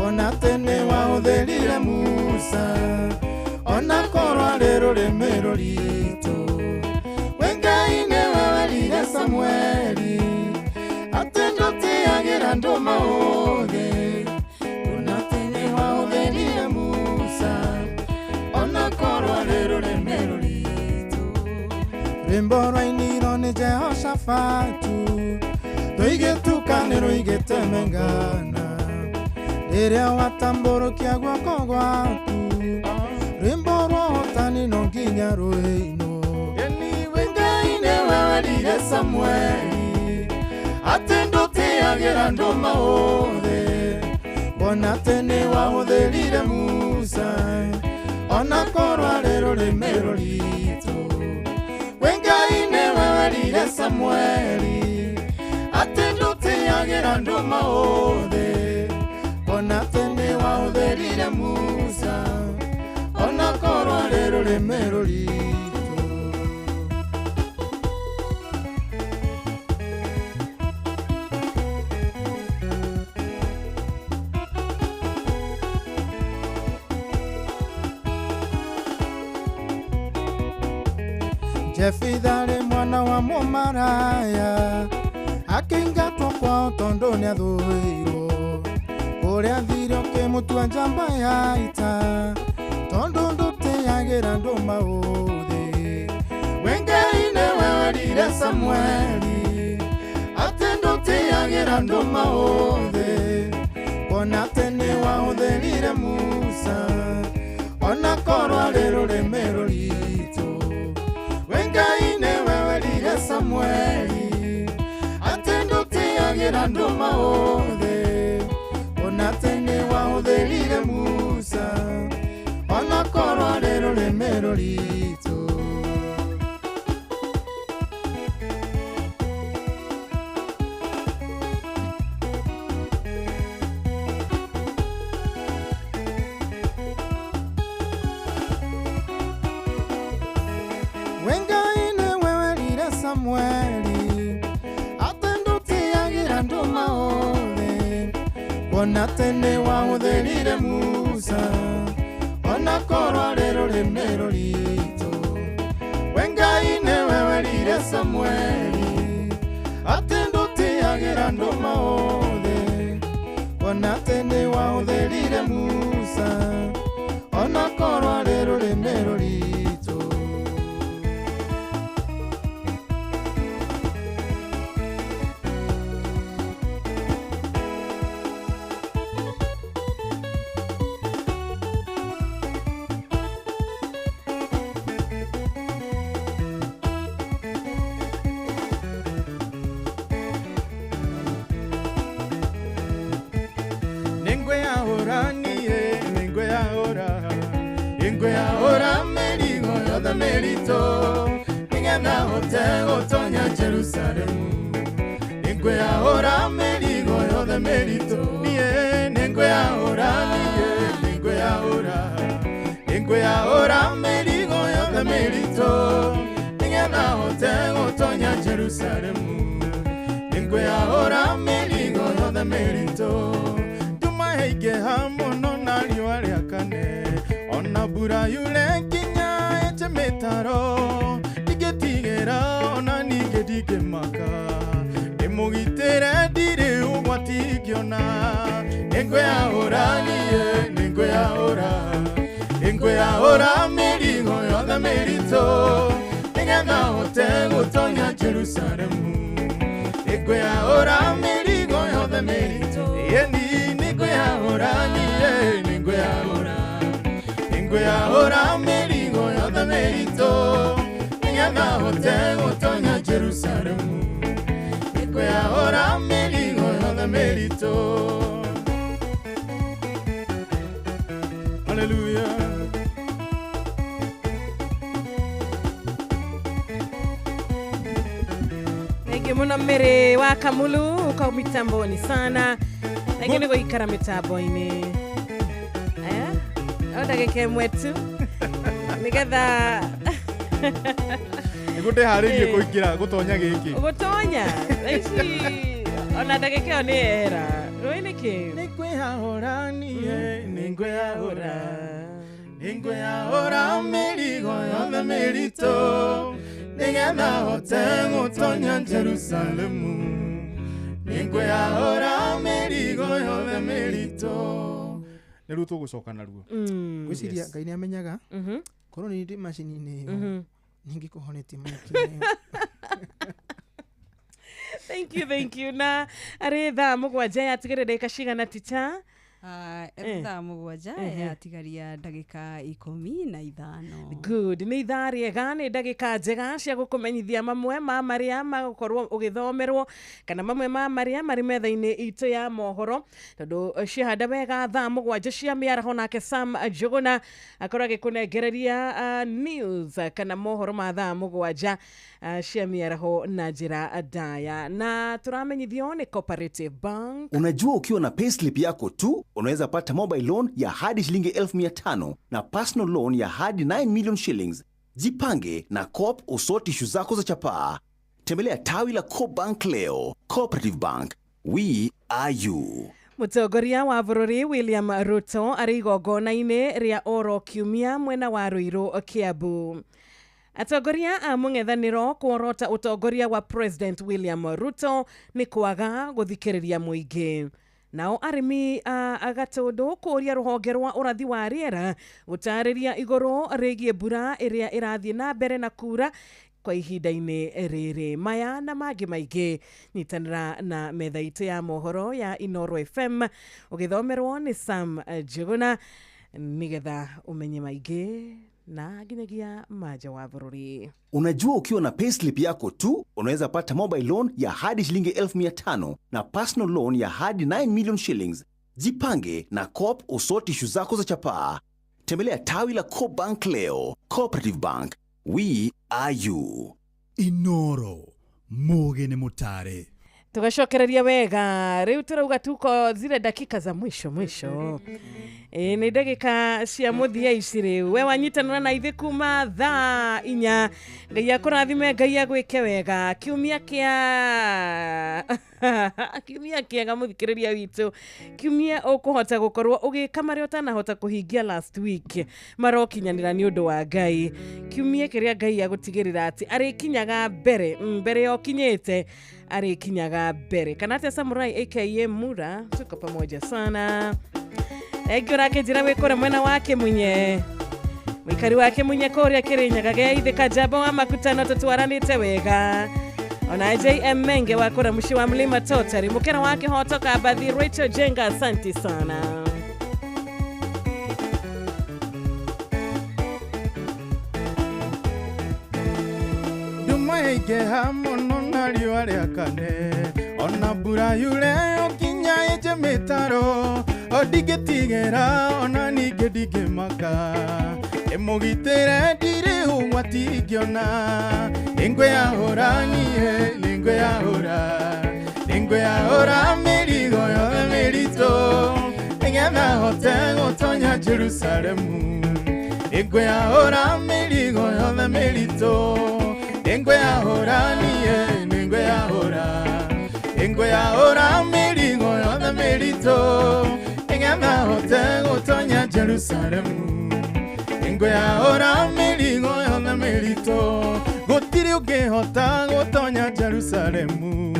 ona tene wahũthĩrire Musa ona korwo arĩ rũrĩmĩ rũritũ we Ngai nĩwe werire Samueli atĩ ndũtĩagĩra andũ maũthĩ ona tene wahũthĩrire Musa ona korwo arĩ rũrĩmĩ rũritũ rwĩmbo rwainirwo nĩ Jehoshafatu rũigĩtukanĩ rũigĩtemengana rĩrĩa watambũrũkia guoko gwaku rwĩmbo rwa ũhotani no nginya rũinwo we Ngai nĩwe werire Samueli atĩ ndũtĩagĩra andũ maũthĩ ona tene wahũthĩrire Musa ona korwo arĩ rũrĩmĩ rũritũ we Ngai nĩwe werire Samueli atĩ ndũtĩagĩra andũ maũthĩ ona tene wahũthĩrire Musa ona korwo arĩ rũrĩmĩ rũritũ. Jefitha arĩ mwana wa mũmaraya akĩingatwo kwao tondũ nĩathũirwo kũrĩa athire ũkĩmũtua njamba ya ita tondũ ndũtĩagĩra andũ maũthĩ we Ngai nĩwe werire Samueli atĩ ndũtĩagĩra andũ maũthĩ kuona atĩ nĩwahũthĩrire Musa ona korwo arĩ rũrĩmĩ rũritũ we Ngai nĩwe werire Samueli atĩ ndũtĩagĩra andũ maũthĩ ona atĩ Kuona atĩ nĩ wahũthĩrire Musa ona korwo arĩ rũrĩmĩ rũritũ. We Ngai nĩwe werire Samueli atĩ ndũtĩagĩra andũ maũthĩ. Kuona atĩ nĩ wahũthĩrire Musa ona korwo arĩ rũrĩmĩ rũritũ. Nĩngwĩyahũra mĩrigo yothe mĩritũ nĩgetha hote gũtonya Jerusalemu. Nĩngwĩyahũra mĩrigo yothe mĩritũ niĩ nĩngwĩyahũra niĩ nĩngwĩyahũra nĩngwĩyahũra mĩrigo yothe mĩritũ nĩgetha hote gũtonya Jerusalemu. Nĩngwĩyahũra mĩrigo yothe mĩritũ nduma yaingĩha mũno na riũa rĩakane ona mbura yure nginya ĩnje mĩtaro ndingĩtigĩra ona ningĩ ndingĩmaka ndĩmũgitĩre ndirĩ ũgwati ingĩona. Nĩngwĩyahũra niĩ nĩngwĩyahũra nĩngwĩyahũra mĩrigo yothe mĩritũ nĩgetha hote gũtonya Jerusalemu. Nĩngwĩyahũra mĩrigo yothe mĩritũ ĩni nĩngwĩyahũra niĩ nĩngwĩyahũra nĩngwĩyahũra mĩrigo yothe mĩritũ nĩgetha hote gũtonya Jerusalemu. Nĩngwĩyahũra mĩrigo yothe mĩritũ. Hallelujah. Thank you muno Mary wa Kamulu uko mitamboni sana. Thank you gũikara mitambo-inĩ. O ndagĩka ĩmwe tu nĩgetha nĩguo ndĩharĩirie kũingĩra gũtonya gĩkĩ gũtonya thaa ici ona ndagĩka ĩyo nĩ yehera rũĩ nĩkĩ. Nĩngwĩyahũra niĩ nĩngwĩyahũra nĩngwĩyahũra mĩrigo yothe mĩritũ nĩgetha hote gũtonya Jerusalemu. Nĩngwĩyahũra mĩrigo yothe mĩritũ. Nĩruo tũgũcoka naruo. Ngwĩciria Ngai nĩ amenyaga korwo nĩ ndĩ macini-inĩ ĩyo ningĩkũhonetie maiki-inĩ. Thank you, thank you. Na arĩ thaa 7 yatigĩrĩra ndagĩka cigana ticha? Thaa 7 yatigaria ndagĩka 15. Good. Nĩ ithaa rĩega nĩ ndagĩka njega cia gũkũmenyithia mamwe ma marĩa magũkorwo ũgĩthomerwo kana mamwe ma marĩa marĩ metha-inĩ itũ ya mohoro tondũ ciahanda wega thaa 7 cia mĩaraho nake Sam Njuguna akorwo agĩkũnengereria news kana mohoro ma thaa 7 cia mĩaraho na njĩra ndaya na tũramenyithio nĩ Cooperative Bank. Unajua ukiwa na payslip yako tu unaweza pata mobile loan ya hadi shilingi 1500 na personal loan ya hadi 9 million shillings. Jipange na Coop usoti ishu zako za chapaa. Tembelea tawi la Coop Bank leo. Cooperative Bank, we are you. Mũtongoria wa bũrũri William Ruto arĩ igongona-inĩ rĩa oro kiumia mwena wa Ruiru Kiambu. Atongoria a mũng'ethanĩro kuorota ũtongoria wa President William Ruto nĩ kwaga gũthikĩrĩria mũingĩ. Nao arĩmi a Gatũndũ kũũria rũhonge rwa ũrathi wa rĩera gũtarĩria igũrũ rĩgiĩ mbura ĩrĩa ĩrathiĩ na mbere na kura kwa ihinda-inĩ rĩrĩ. Maya na mangĩ maingĩ nyitanĩra na metha itũ ya mohoro ya Inoro FM ũgĩthomerwo nĩ Sam Njuguna nĩgetha ũmenye maingĩ na nginyagia manja wa bũrũri. Unajua ukiwa na payslip yako tu unaweza pata mobile loan ya hadi shilingi 1500 na personal loan ya hadi 9 million shillings. Jipange na Coop usoti ishu zako za chapaa. Tembelea tawi la Coop Bank leo. Cooperative Bank, we are you. Inoro muge ni mutare. Tugacokereria wega riu turauga tuko zile dakika za mwisho mwisho. Ĩ nĩ ndagĩka cia mũthia ici rĩu. We wanyitanĩra na ithuĩ kuma thaa 4. Ngai akũrathime, Ngai agwĩke wega. Kiumia kĩa kiumia kĩega mũthikĩrĩria witũ, kiumia ũkũhota gũkorwo ũgĩka marĩa ũtanahota kũhingia last week marokinyanĩra nĩ ũndũ wa Ngai. Kiumia kĩrĩa Ngai agũtigĩrĩra atĩ arĩkinyaga mbere, mbere ya ũkinyĩte arĩkinyaga mbere. Kana atĩa Samurai aka Mura, tuko pamoja sana. Engĩ ũrakĩnjĩra wĩ kũrĩa mwena wa Kĩmunye, mũikari wa Kĩmunye kũrĩa Kĩrĩnyaga geithĩka njamba wa makutano tũtwaranĩte wega. Ona JM Menge wa kũrĩa mũciĩ wa Mlima Totari, mũkera wa kĩhoto Kambathi Rachel Jenga, asanti sana. Nduma yaingĩha mũno na riũa rĩakane, ona mbura yure nginya ĩnje mĩtaro, o ndingĩtigĩra ona ningĩ ndingĩmaka, ĩmũgitĩre ndirĩ ũgwati ingĩona. Nĩngwĩyahũra niĩ, nĩngwĩyahũra, nĩngwĩyahũra mĩrigo yothe mĩritũ, nĩgetha hote gũtonya Jerusalemu. Nĩngwĩyahũra mĩrigo yothe mĩritũ, nĩngwĩyahũra niĩ, nĩngwĩyahũra, nĩngwĩyahũra mĩrigo yothe mĩritũ, nĩgetha hote gũtonya Jerusalemu. Nĩngwĩyahũra mĩrigo yothe mĩritũ, gũtirĩ ũngĩhota gũtonya Jerusalemu.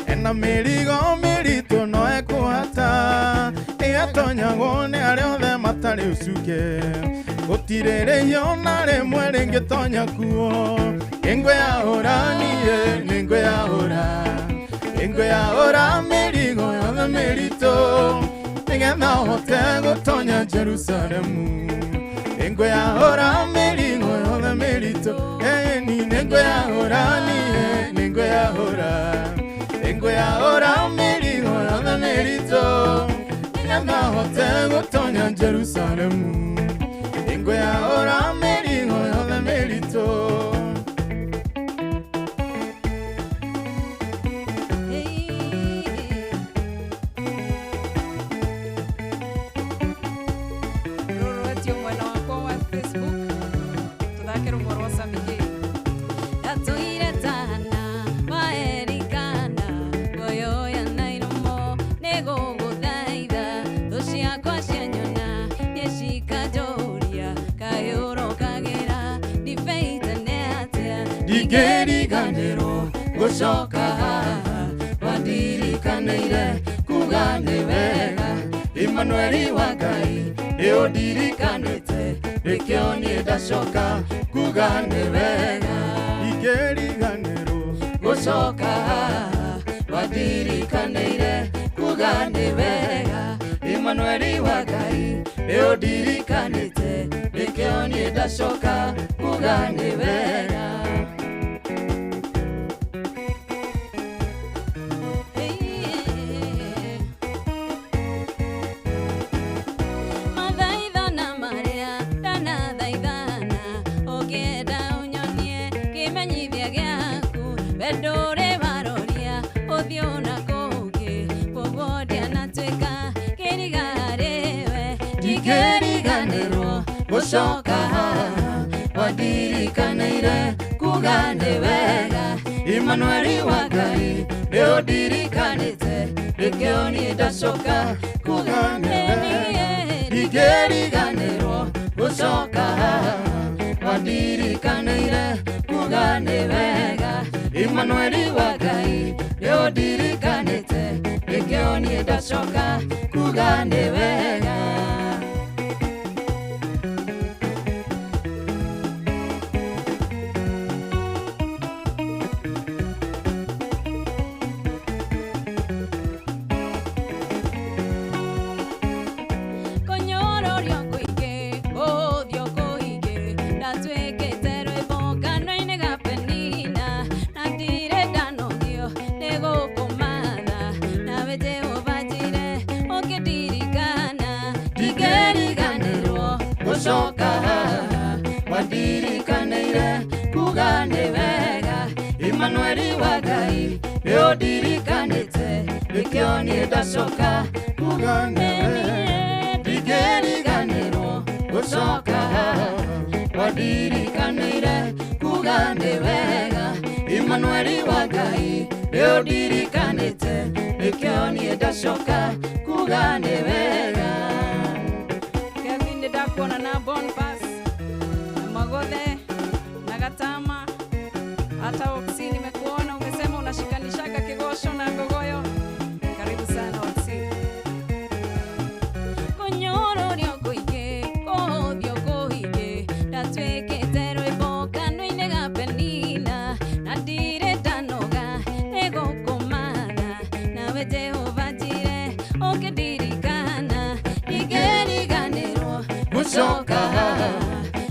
Ena mĩrigo mĩritũ no ĩkũhata, ĩgatonyagwo nĩ arĩa othe matarĩ ũcuke. Gũtirĩ rĩhia ona rĩmwe rĩngĩtonya kuo. Nĩngwĩyahũra niĩ, nĩngwĩyahũra, nĩngwĩyahũra mĩrigo yothe mĩritũ, nĩgetha hote gũtonya Jerusalemu. Nĩngwĩyahũra mĩrigo yothe mĩritũ, ĩni nĩngwĩyahũra niĩ, nĩngwĩyahũra, nĩngwĩyahũra mĩrigo yothe mĩritũ, nĩgetha hote gũtonya Jerusalemu. Nĩngwĩyahũra mĩrigo yothe mĩritũ. Rũrũetio mwena wakwa wa Facebook tũthake rũmwe rwa Sammy K. Ndatũire tana waerikana ngoyoya nairomo nĩgũgũthaitha thũ ciakwa cianyona nĩcikanjũria kaĩ ũrokagĩra ndibeite nĩ atĩa. Ndingĩriganĩrwo gũcoka haha, wandirikanĩire kuga nĩ wega. Emmanueli wa Ngai nĩũndirikanĩte, nĩkĩo niĩ ndacoka kuga nĩ wega. Ndingĩriganĩrwo gũcoka haha, wandirikanĩire kuga nĩ wega. Emmanueli wa Ngai nĩũndirikanĩte, nĩkĩo niĩ ndacoka kuga nĩ wega. Mathaithana marĩa ndanathaithana, ũngĩenda ũnyonie kĩmenyithia gĩaku, wendo ũrĩ waroria ũthiũ na kũngĩ, koguo ndianatuĩka kĩriga harĩwe. Ndingĩriganĩrwo gũcoka haha, wandirikanĩire kuga nĩ wega. Emmanueli wa Ngai nĩũndirikanĩte, nĩkĩo niĩ ndacoka kuga nĩ wega. Ndingĩriganĩrwo gũcoka haha, wandirikanĩire kuga nĩ wega. Emmanueli wa Ngai nĩũndirikanĩte, nĩkĩo niĩ ndacoka kuga nĩ wega. Kũnyũrũrio kũingĩ, kũhũthio kũingĩ, ndatuĩkĩte rwĩmbo kanua-inĩ ga Penina, na ndirĩ ndanogio nĩ gũkũmatha, nawe Jehova njire ũkĩndirikana. Ndingĩriganĩrwo gũcoka haha, wandirikanĩire kuga nĩ wega. Emmanueli wa Ngai nĩũndirikanĩte, nĩkĩo niĩ ndacoka kuga nĩ wega. Emmanueli wa Ngai nĩũndirikanĩte nĩkĩo niĩ ndacoka kuga nĩ wega. Kevin nĩndakuona na Boniface na Magothe na Gatama hata Oxy nimekuona umesema unashikanishaka Kigosho na Ngogoyo. Karibu sana Oxy. Kũnyũrũrio kũingĩ kũhũthio kũingĩ ndatwĩkĩte rwĩmbo kanua-inĩ ga Penina na ndirĩ ndanoga nĩgũkũmatha nawe Jehova njire ũkĩndirikana ndingĩriganĩrwo gũcoka haha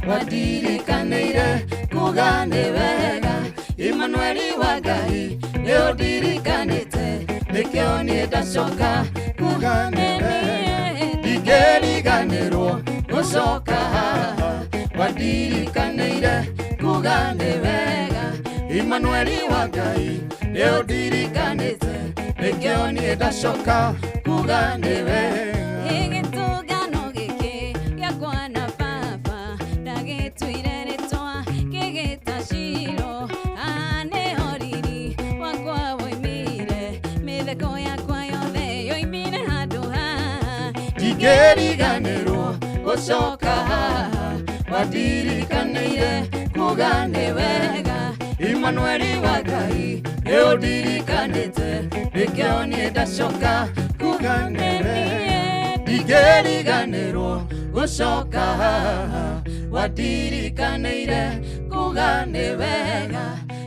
wandirikanĩire kuga nĩ wega Emmanueli wa Ngai nĩũndirikanĩte nĩkĩo niĩ ndacoka kuga nĩ wega ndingĩriganĩrwo gũcoka haha wandirikanĩire kuga nĩ wega Emmanueli wa Ngai nĩũndirikanĩte nĩkĩo niĩ ndacoka kuga nĩ wega. Gĩtũngano gĩkĩ gĩakwa na baba ndagĩtuire rĩtwa kĩgĩta Shilo haha nĩho riri wakwa woimire mĩtheko yakwa yothe yoimire handũ haha ndingĩriganĩrwo gũcoka haha wandirikanĩire kuga nĩ wega Emmanueli wa Ngai nĩũndirikanĩte nĩkĩo niĩ ndacoka kuga nĩ wega ndingĩriganĩrwo gũcoka haha wandirikanĩire kuga nĩ wega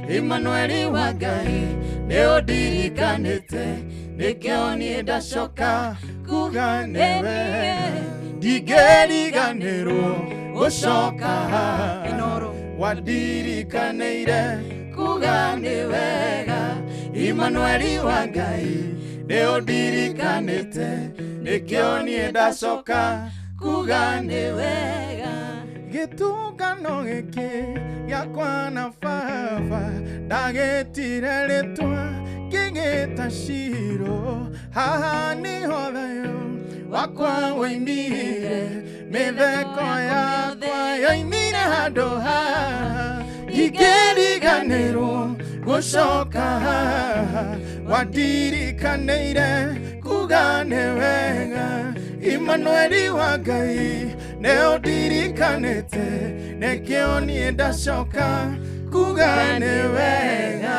Emmanueli wa Ngai nĩũndirikanĩte nĩkĩo niĩ ndacoka kuga nĩ wega ndingĩriganĩrwo gũcoka haha wandirikanĩire kuga nĩ wega Emmanueli wa Ngai nĩũndirikanĩte nĩkĩo niĩ ndacoka kuga nĩ wega. Gĩtũngano gĩkĩ gĩakwa na baba ndagĩtire rĩtwa kĩgĩta Shilo haha nĩho thayũ wakwa woimire mĩtheko yakwa yoimire handũ haha ndingĩriganĩrwo gũcoka haha wandirikanĩire kuga nĩ wega Emmanueli wa Ngai nĩũndirikanĩte nĩkĩo niĩ ndacoka kuga nĩ wega.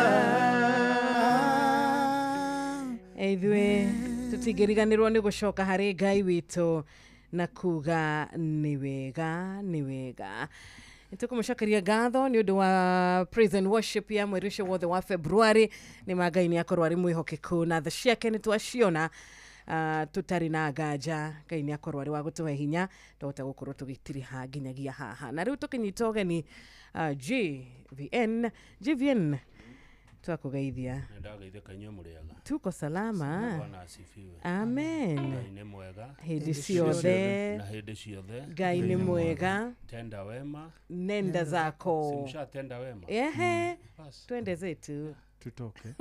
Ithuĩ tũtingĩriganĩrwo nĩ gũcoka harĩ Ngai witũ na kuga nĩ wega nĩ wega. Nĩtũkũmũcokeria ngatho nĩ ũndũ wa praise and worship ya mweri ũcio wothe wa February. Nĩ ma Ngai nĩ akorwo arĩ mwĩhokeku na tha ciake nĩ twaciona tũtarĩ na nganja. Ngai nĩ akorwo arĩ wa gũtũhe hinya twahota gũkorwo tũgĩtiriha nginyagia haha. Na rĩu tũkĩnyita ũgeni JVN twakũgeithia. Nĩndageithĩka inyuĩ mũrĩega. Tuko salama. Bwana asifiwe. Amen. Ngai nĩ mwega hĩndĩ ciothe na hĩndĩ ciothe. Ngai nĩ mwega. Tenda wema nenda zako. Si mshatenda wema? Ehe, twende zetu tutoke.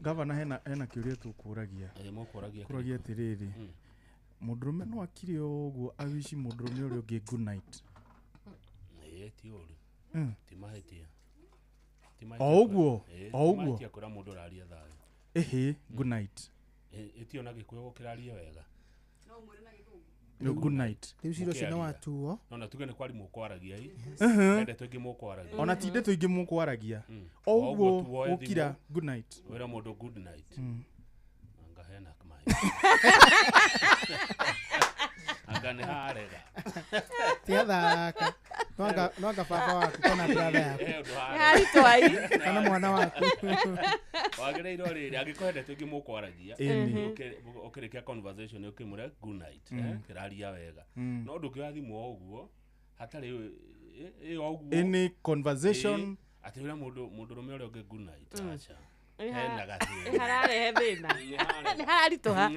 Gavana hena kĩũria tũkũragia. Kũragia atĩrĩrĩ, mũndũrũme no akire ũguo awici mũndũrũme ũrĩa ũngĩ good night? Ĩĩ ti ũru. Ti mahĩtia. O ũguo, o ũguo. Mahĩtia kwĩra mũndũ ũraria thayũ. Ĩhĩ, good night. Ĩtio na Gĩkũyũ gũkĩraria wega. No good night. Rĩu cira ũcio nĩ watuo. No na tuge nĩ kwari mũkwaragia ĩ. Ndeto ingĩ mũkwaragia. Ona ti ndeto ingĩ mũkwaragia. O ũguo gũkira good night. Wĩra mũndũ good night. Anga hena maĩ. Anga nĩ harega. Tiathaka. No anga baba waku kana brother yaku. Haritwai. Kana mwana waku. Wagĩrĩirwo rĩrĩ angĩkorwo ndeto ingĩ mũkwaragia ũkĩrĩkia conversation ũkĩmwĩra good night kĩraria wega. No ndũngĩoya thimũ o ũguo hatarĩ ĩ o ũguo. Any conversation atĩ wĩra mũndũrũme ũrĩa ũngĩ good night. Aca. Hena gathĩna. Hararehe thĩna. Nĩ haritũha.